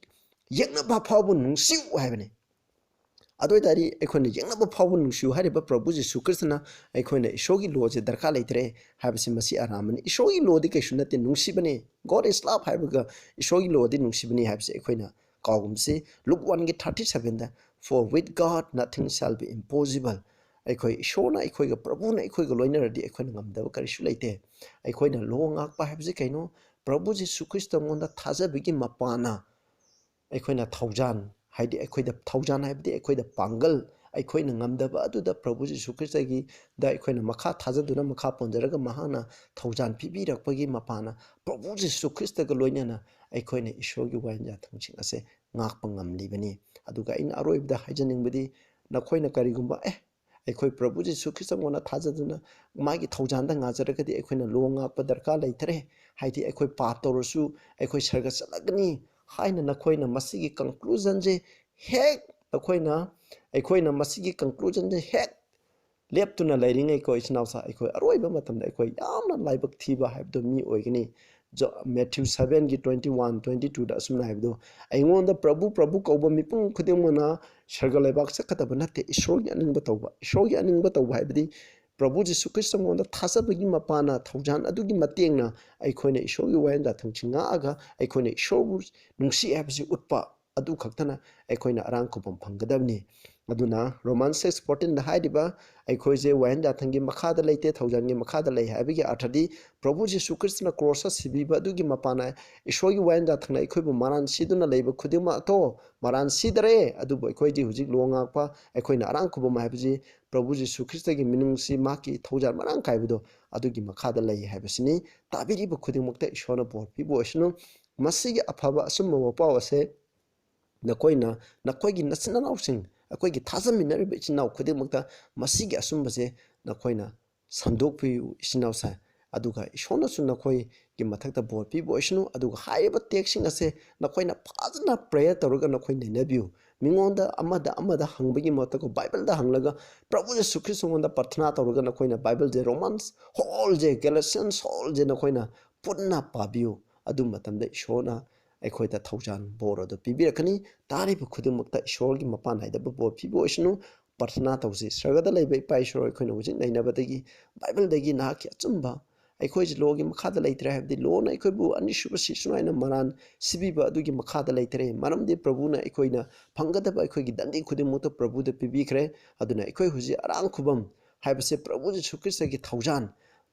ꯌꯦꯛꯅꯕ ꯐꯥꯎꯕ ꯅꯨꯡꯁꯤꯌꯨ" ꯍꯥꯏꯕꯅꯤ꯫ ꯑꯗꯨ ꯑꯣꯏ ꯇꯥꯔꯗꯤ ꯑꯩꯈꯣꯏꯅ ꯌꯦꯛꯅꯕ ꯐꯥꯎꯕ ꯅꯨꯡꯁꯤꯌꯨ ꯍꯥꯏꯔꯤꯕ ꯄ꯭ꯔꯚꯨ ꯖꯤꯁꯨ ꯈ꯭ꯔꯤꯁꯇꯅ ꯑꯩꯈꯣꯏꯅ ꯏꯁꯣꯔꯒꯤ ꯂꯣꯁꯦ ꯗꯔꯀꯥꯔ ꯂꯩꯇ꯭ꯔꯦ ꯍꯥꯏꯕꯁꯤ ꯃꯁꯤ ꯑꯔꯥꯟꯕꯅꯤ꯫ ꯏꯁꯣꯔꯒꯤ ꯂꯣꯗꯤ ꯀꯩꯁꯨ ꯅꯠꯇꯦ, ꯅꯨꯡꯁꯤꯕꯅꯤ꯫ God is love ꯍꯥꯏꯕꯒ ꯏꯁꯣꯔꯒꯤ ꯂꯣꯗꯤ ꯅꯨꯡꯁꯤꯕꯅꯤ ꯍꯥꯏꯕꯁꯤ ꯑꯩꯈꯣꯏꯅ ꯀꯥꯎꯒꯨꯝꯁꯤ꯫ ꯂꯨꯛ ꯋꯥꯟꯒꯤ ꯊꯥꯔꯇꯤ ꯁꯚꯦꯟꯗ, "For with God nothing shall be impossible." ꯑꯩꯈꯣꯏ ꯏꯁꯣꯔꯅ ꯑꯩꯈꯣꯏꯒ, ꯄ꯭ꯔꯚꯨꯅ ꯑꯩꯈꯣꯏꯒ ꯂꯣꯏꯅꯔꯗꯤ ꯑꯩꯈꯣꯏꯅ ꯉꯝꯗꯕ ꯀꯔꯤꯁꯨ ꯂꯩꯇꯦ꯫ ꯑꯩꯈꯣꯏꯅ ꯂꯣ ꯉꯥꯛꯄ ꯍꯥꯏꯕꯁꯤ ꯀꯩꯅꯣ? ꯄ꯭ꯔꯚꯨ ꯖꯤꯁꯨ ꯈ꯭ꯔꯤꯁꯇꯉꯣꯟꯗ ꯊꯥꯖꯕꯒꯤ ꯃꯄꯥꯟꯅ ꯑꯩꯈꯣꯏꯅ ꯊꯧꯖꯥꯟ, ꯍꯥꯏꯗꯤ ꯑꯩꯈꯣꯏꯗ ꯊꯧꯖꯥꯟ ꯍꯥꯏꯕꯗꯤ ꯑꯩꯈꯣꯏꯗ ꯄꯥꯡꯒꯜ, ꯑꯩꯈꯣꯏꯅ ꯉꯝꯗꯕ ꯑꯗꯨꯗ ꯄ꯭ꯔꯚꯨ ꯖꯤꯁꯨ ꯈ꯭ꯔꯤꯁꯇꯒꯤꯗ ꯑꯩꯈꯣꯏꯅ ꯃꯈꯥ ꯊꯥꯖꯗꯨꯅ, ꯃꯈꯥ ꯄꯣꯟꯖꯔꯒ ꯃꯍꯥꯛꯅ ꯊꯧꯖꯥꯟ ꯄꯤꯕꯤꯔꯛꯄꯒꯤ ꯃꯄꯥꯟꯅ ꯄ꯭ꯔꯚꯨ ꯖꯤꯁꯨ ꯈ꯭ꯔꯤꯁꯇꯒ ꯂꯣꯏꯅꯅ ꯑꯩꯈꯣꯏꯅ ꯏꯁꯣꯔꯒꯤ ꯋꯥꯌꯦꯜ ꯌꯥꯊꯪꯁꯤꯡ ꯑꯁꯦ ꯉꯥꯛꯄ ꯉꯝꯂꯤꯕꯅꯤ꯫ ꯑꯗꯨꯒ ꯑꯩꯅ ꯑꯔꯣꯏꯕꯗ ꯍꯥꯏꯖꯅꯤꯡꯕꯗꯤ, ꯅꯈꯣꯏꯅ ꯀꯔꯤꯒꯨꯝꯕ, ꯑꯦ, ꯑꯩꯈꯣꯏ ꯄ꯭ꯔꯚꯨ ꯖꯤꯁꯨ ꯈ꯭ꯔꯤꯁꯇꯉꯣꯟꯗ ꯊꯥꯖꯗꯨꯅ ꯃꯥꯒꯤ ꯊꯧꯖꯥꯟꯗ ꯉꯥꯖꯔꯒꯗꯤ ꯑꯩꯈꯣꯏꯅ ꯂꯣ ꯉꯥꯛꯄ ꯗꯔꯀꯥꯔ ꯂꯩꯇ꯭ꯔꯦ, ꯍꯥꯏꯗꯤ ꯑꯩꯈꯣꯏ ꯄꯥꯞ ꯇꯧꯔꯁꯨ ꯑꯩꯈꯣꯏ ꯁꯔꯒ ꯆꯠꯂꯒꯅꯤ ꯍꯥꯏꯅ ꯅꯈꯣꯏꯅ ꯃꯁꯤꯒꯤ ꯀꯟꯀ꯭ꯂꯨꯖꯟꯁꯦ ꯍꯦꯛ, ꯑꯩꯈꯣꯏꯅ, ꯑꯩꯈꯣꯏꯅ ꯃꯁꯤꯒꯤ ꯀꯟꯀ꯭ꯂꯨꯖꯟꯁꯦ ꯍꯦꯛ ꯂꯦꯞꯇꯨꯅ ꯂꯩꯔꯤꯉꯩꯀꯣ, ꯏꯆꯤꯟ ꯏꯅꯥꯎꯁꯥ, ꯑꯩꯈꯣꯏ ꯑꯔꯣꯏꯕ ꯃꯇꯝꯗ ꯑꯩꯈꯣꯏ ꯌꯥꯝꯅ ꯂꯥꯏꯕꯛ ꯊꯤꯕ ꯍꯥꯏꯕꯗꯨ ꯃꯤ ꯑꯣꯏꯒꯅꯤ꯫ ꯖꯣ-, ꯃꯦꯊ꯭ꯌꯨ ꯁꯚꯦꯟꯒꯤ ꯇ꯭ꯋꯦꯟꯇꯤ ꯋꯥꯟ, ꯇ꯭ꯋꯦꯟꯇꯤ ꯇꯨꯗ ꯑꯁꯨꯝꯅ ꯍꯥꯏꯕꯗꯣ, "ꯑꯩꯉꯣꯟꯗ ꯄ꯭ꯔꯚꯨ, ꯄ꯭ꯔꯚꯨ ꯀꯧꯕ ꯃꯤꯄꯨꯝ ꯈꯨꯗꯤꯡꯃꯛꯅ ꯁꯔꯒ ꯂꯩꯕꯥꯛ ꯆꯠꯀꯗꯕ ꯅꯠꯇꯦ, ꯏꯁꯣꯔꯒꯤ ꯑꯅꯤꯡꯕ ꯇꯧꯕ꯫" ꯏꯁꯣꯔꯒꯤ ꯑꯅꯤꯡꯕ ꯇꯧꯕ ꯍꯥꯏꯕꯗꯤ ꯄ꯭ꯔꯚꯨ ꯖꯤꯁꯨ ꯈ꯭ꯔꯤꯁꯇꯉꯣꯟꯗ ꯊꯥꯖꯕꯒꯤ ꯃꯄꯥꯟꯅ, ꯊꯧꯖꯥꯟ ꯑꯗꯨꯒꯤ ꯃꯇꯦꯡꯅ ꯑꯩꯈꯣꯏꯅ ꯏꯁꯣꯔꯒꯤ ꯋꯥꯌꯦꯜ ꯌꯥꯊꯪꯁꯤ ꯉꯥꯛꯑꯒ ꯑꯩꯈꯣꯏꯅ ꯏꯁꯣꯔꯕꯨ ꯅꯨꯡꯁꯤ ꯍꯥꯏꯕꯁꯤ ꯎꯠꯄ ꯑꯗꯨ ꯈꯛꯇꯅ ꯑꯩꯈꯣꯏꯅ ꯑꯔꯥꯡ ꯈꯨꯕꯝ ꯐꯪꯒꯗꯕꯅꯤ꯫ ꯑꯗꯨꯅ ꯔꯣꯃꯥꯟ ꯁꯤꯛꯁ ꯐꯣꯔꯇꯤꯟꯗ ꯍꯥꯏꯔꯤꯕ ꯑꯩꯈꯣꯏꯁꯦ ꯋꯥꯌꯦꯜ ꯌꯥꯊꯪꯒꯤ ꯃꯈꯥꯗ ꯂꯩꯇꯦ, ꯊꯧꯖꯥꯟꯒꯤ ꯃꯈꯥꯗ ꯂꯩ ꯍꯥꯏꯕꯒꯤ ꯑꯔꯊꯗꯤ ꯄ꯭ꯔꯚꯨ ꯖꯤꯁꯨ ꯈ꯭ꯔꯤꯁꯇꯅ ꯀ꯭ꯔꯣꯁꯇ ꯁꯤꯕꯤꯕ ꯑꯗꯨꯒꯤ ꯃꯄꯥꯟꯅ ꯏꯁꯣꯔꯒꯤ ꯋꯥꯌꯦꯜ ꯌꯥꯊꯪꯅ ꯑꯩꯈꯣꯏꯕꯨ ꯃꯔꯥꯟ ꯁꯤꯗꯨꯅ ꯂꯩꯕ ꯈꯨꯗꯤꯡꯃꯛ ꯑꯇꯣ ꯃꯔꯥꯟ ꯁꯤꯗꯔꯦ, ꯑꯗꯨꯕꯨ ꯑꯩꯈꯣꯏꯗꯤ ꯍꯧꯖꯤꯛ ꯂꯣ ꯉꯥꯛꯄ, ꯑꯩꯈꯣꯏꯅ ꯑꯔꯥꯡ ꯈꯨꯕꯝ ꯍꯥꯏꯕꯁꯤ ꯄ꯭ꯔꯚꯨ ꯖꯤꯁꯨ ꯈ꯭ꯔꯤꯁꯇꯒꯤ ꯃꯤꯅꯨꯡꯁꯤ, ꯃꯍꯥꯛꯀꯤ ꯊꯧꯖꯥꯜ ꯃꯔꯥꯡ ꯀꯥꯏꯕꯗꯣ ꯑꯗꯨꯒꯤ ꯃꯈꯥꯗ ꯂꯩ ꯍꯥꯏꯕꯁꯤꯅꯤ꯫ ꯇꯥꯕꯤꯔꯤꯕ ꯈꯨꯗꯤꯡꯃꯛꯇ ꯏꯁꯣꯔꯅ ꯕꯣꯔ ꯄꯤꯕ ꯑꯣꯏꯁꯅꯨ꯫ ꯃꯁꯤꯒꯤ ꯑꯐꯕ ꯑꯆꯨꯝꯕ ꯋꯥꯄꯥꯎ ꯑꯁꯦ ꯅꯈꯣꯏꯅ, ꯅꯈꯣꯏꯒꯤ ꯅꯆꯤꯟ ꯅꯅꯥꯎꯁꯤꯡ, ꯑꯩꯈꯣꯏꯒꯤ ꯊꯥꯖꯃꯤꯟꯅꯔꯤꯕ ꯏꯆꯤꯟ ꯏꯅꯥꯎ ꯈꯨꯗꯤꯡꯃꯛꯇ ꯃꯁꯤꯒꯤ ꯑꯆꯨꯝꯕꯁꯦ ꯅꯈꯣꯏꯅ ꯁꯟꯗꯣꯛꯄꯤꯌꯨ, ꯏꯆꯤꯟ ꯏꯅꯥꯎꯁꯦ꯫ ꯑꯗꯨꯒ ꯏꯁꯣꯔꯅꯁꯨ ꯅꯈꯣꯏꯒꯤ ꯃꯊꯛꯇ ꯕꯣꯔ ꯄꯤꯕ ꯑꯣꯏꯁꯅꯨ꯫ ꯑꯗꯨꯒ ꯍꯥꯏꯔꯤꯕ ꯇꯦꯛꯁꯁꯤꯡ ꯑꯁꯦ ꯅꯈꯣꯏꯅ ꯐꯖꯅ ꯄ꯭ꯔꯦꯌꯔ ꯇꯧꯔꯒ ꯅꯈꯣꯏ ꯅꯩꯅꯕꯤꯌꯨ꯫ ꯃꯤꯉꯣꯟꯗ ꯑꯃꯗ ꯑꯃꯗ ꯍꯪꯕꯒꯤ ꯃꯍꯨꯠꯇꯀꯣ, ꯕꯥꯏꯕꯜꯗ ꯍꯪꯂꯒ ꯄ꯭ꯔꯚꯨ ꯌꯤꯁꯨ ꯈ꯭ꯔꯤꯁꯇꯉꯣꯟꯗ ꯄ꯭ꯔꯊꯅꯥ ꯇꯧꯔꯒ ꯅꯈꯣꯏꯅ ꯕꯥꯏꯕꯜꯁꯦ, ꯔꯣꯃꯥꯟꯁ ꯍꯣꯜꯁꯦ, ꯒꯦꯂꯦꯁꯤꯌꯟꯁ ꯍꯣꯜꯁꯦ ꯅꯈꯣꯏꯅ ꯄꯨꯟꯅ ꯄꯥꯕꯤꯌꯨ꯫ ꯑꯗꯨ ꯃꯇꯝꯗ ꯏꯁꯣꯔꯅ ꯑꯩꯈꯣꯏꯗ ꯊꯧꯖꯥꯜ ꯕꯣꯔ ꯑꯗꯨ ꯄꯤꯕꯤꯔꯛꯀꯅꯤ꯫ ꯇꯥꯔꯤꯕ ꯈꯨꯗꯤꯡꯃꯛꯇ ꯏꯁꯣꯔꯒꯤ ꯃꯄꯥꯟ ꯅꯥꯏꯗꯕ ꯕꯣꯔ ꯄꯤꯕ ꯑꯣꯏꯁꯅꯨ꯫ ꯄ꯭ꯔꯊꯅꯥ ꯇꯧꯁꯤ꯫ ꯁ꯭ꯋꯔꯒꯗ ꯂꯩꯕ ꯏꯄꯥ ꯏꯁꯣꯔ, ꯑꯩꯈꯣꯏꯅ ꯍꯧꯖꯤꯛ ꯅꯩꯅꯕꯗꯒꯤ, ꯕꯥꯏꯕꯜꯗꯒꯤ ꯅꯍꯥꯛꯀꯤ ꯑꯆꯨꯝꯕ, ꯑꯩꯈꯣꯏꯁꯦ ꯂꯣꯒꯤ ꯃꯈꯥꯗ ꯂꯩꯇ꯭ꯔꯦ, ꯍꯥꯏꯕꯗꯤ ꯂꯣꯅ ꯑꯩꯈꯣꯏꯕꯨ ꯑꯅꯤꯁꯨꯕ ꯁꯤꯁꯅꯨ ꯍꯥꯏꯅ ꯃꯔꯥꯟ ꯁꯤꯕꯤꯕ ꯑꯗꯨꯒꯤ ꯃꯈꯥꯗ ꯂꯩꯇ꯭ꯔꯦ꯫ ꯃꯔꯝꯗꯤ ꯄ꯭ꯔꯚꯨꯅ ꯑꯩꯈꯣꯏꯅ ꯐꯪꯒꯗꯕ ꯑꯩꯈꯣꯏꯒꯤ ꯗꯟꯗꯤ ꯈꯨꯗꯤꯡꯃꯛꯇ ꯄ꯭ꯔꯚꯨꯗ ꯄꯤꯕꯤꯈ꯭ꯔꯦ꯫ ꯑꯗꯨꯅ ꯑꯩꯈꯣꯏ ꯍꯧꯖꯤꯛ ꯑꯔꯥꯡ ꯈꯨꯕꯝ ꯍꯥꯏꯕꯁꯦ ꯄ꯭ꯔꯚꯨ ꯖꯤꯁꯨ ꯈ꯭ꯔꯤꯁꯇꯒꯤ ꯊꯧꯖꯥꯜ,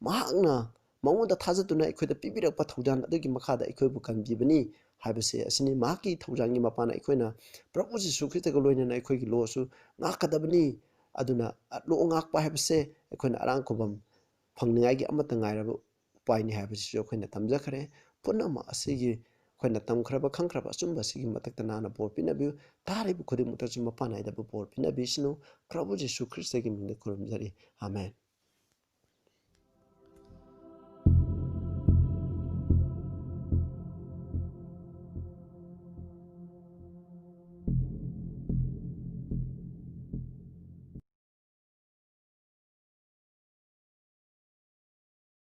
ꯃꯍꯥꯛꯅ ꯃꯉꯣꯟꯗ ꯊꯥꯖꯗꯨꯅ ꯑꯩꯈꯣꯏꯗ ꯄꯤꯕꯤꯔꯛꯄ ꯊꯧꯖꯥꯜ ꯑꯗꯨꯒꯤ ꯃꯈꯥꯗ ꯑꯩꯈꯣꯏꯕꯨ ꯀꯟꯕꯤꯕꯅꯤ ꯍꯥꯏꯕꯁꯦ ꯑꯁꯤꯅꯤ꯫ ꯃꯍꯥꯛꯀꯤ ꯊꯧꯖꯥꯜꯒꯤ ꯃꯄꯥꯟ ꯑꯩꯈꯣꯏꯅ ꯄ꯭ꯔꯚꯨ ꯖꯤꯁꯨ ꯈ꯭ꯔꯤꯁꯇꯒ ꯂꯣꯏꯅꯅ ꯑꯩꯈꯣꯏꯒꯤ ꯂꯣꯁꯨ ꯉꯥꯛꯀꯗꯕꯅꯤ꯫ ꯑꯗꯨꯅ ꯂꯣ ꯉꯥꯛꯄ ꯍꯥꯏꯕꯁꯦ ꯑꯩꯈꯣꯏꯅ ꯑꯔꯥꯡ ꯈꯨꯕꯝ ꯐꯪꯅꯤꯡꯉꯥꯏꯒꯤ ꯑꯃꯠꯇ ꯉꯥꯏꯔꯕ ꯎꯄꯥꯏꯅꯤ ꯍꯥꯏꯕꯁꯤꯁꯨ ꯑꯩꯈꯣꯏꯅ ꯇꯝꯖꯈ꯭ꯔꯦ꯫ ꯄꯨꯝꯅꯃꯛ ꯑꯁꯤꯒꯤ ꯑꯩꯈꯣꯏꯅ ꯇꯝꯈ꯭ꯔꯕ, ꯈꯪꯈ꯭ꯔꯕ ꯑꯆꯨꯝꯕ ꯑꯁꯤꯒꯤ ꯃꯊꯛꯇ ꯅꯍꯥꯛꯅ ꯕꯣꯔ ꯄꯤꯅꯕꯤꯌꯨ꯫ ꯇꯥꯔꯤꯕ ꯈꯨꯗꯤꯡꯃꯛꯇꯁꯨ ꯃꯄꯥꯟ ꯅꯥꯏꯗꯕ ꯕꯣꯔ ꯄꯤꯅꯕꯤꯁꯅꯨ꯫ ꯄ꯭ꯔꯚꯨ ꯖꯤꯁꯨ ꯈ꯭ꯔꯤꯁꯇꯒꯤ ꯃꯤꯡꯗ ꯈꯨꯔꯨꯝꯖꯔꯤ꯫ ꯑꯥꯃꯦꯟ꯫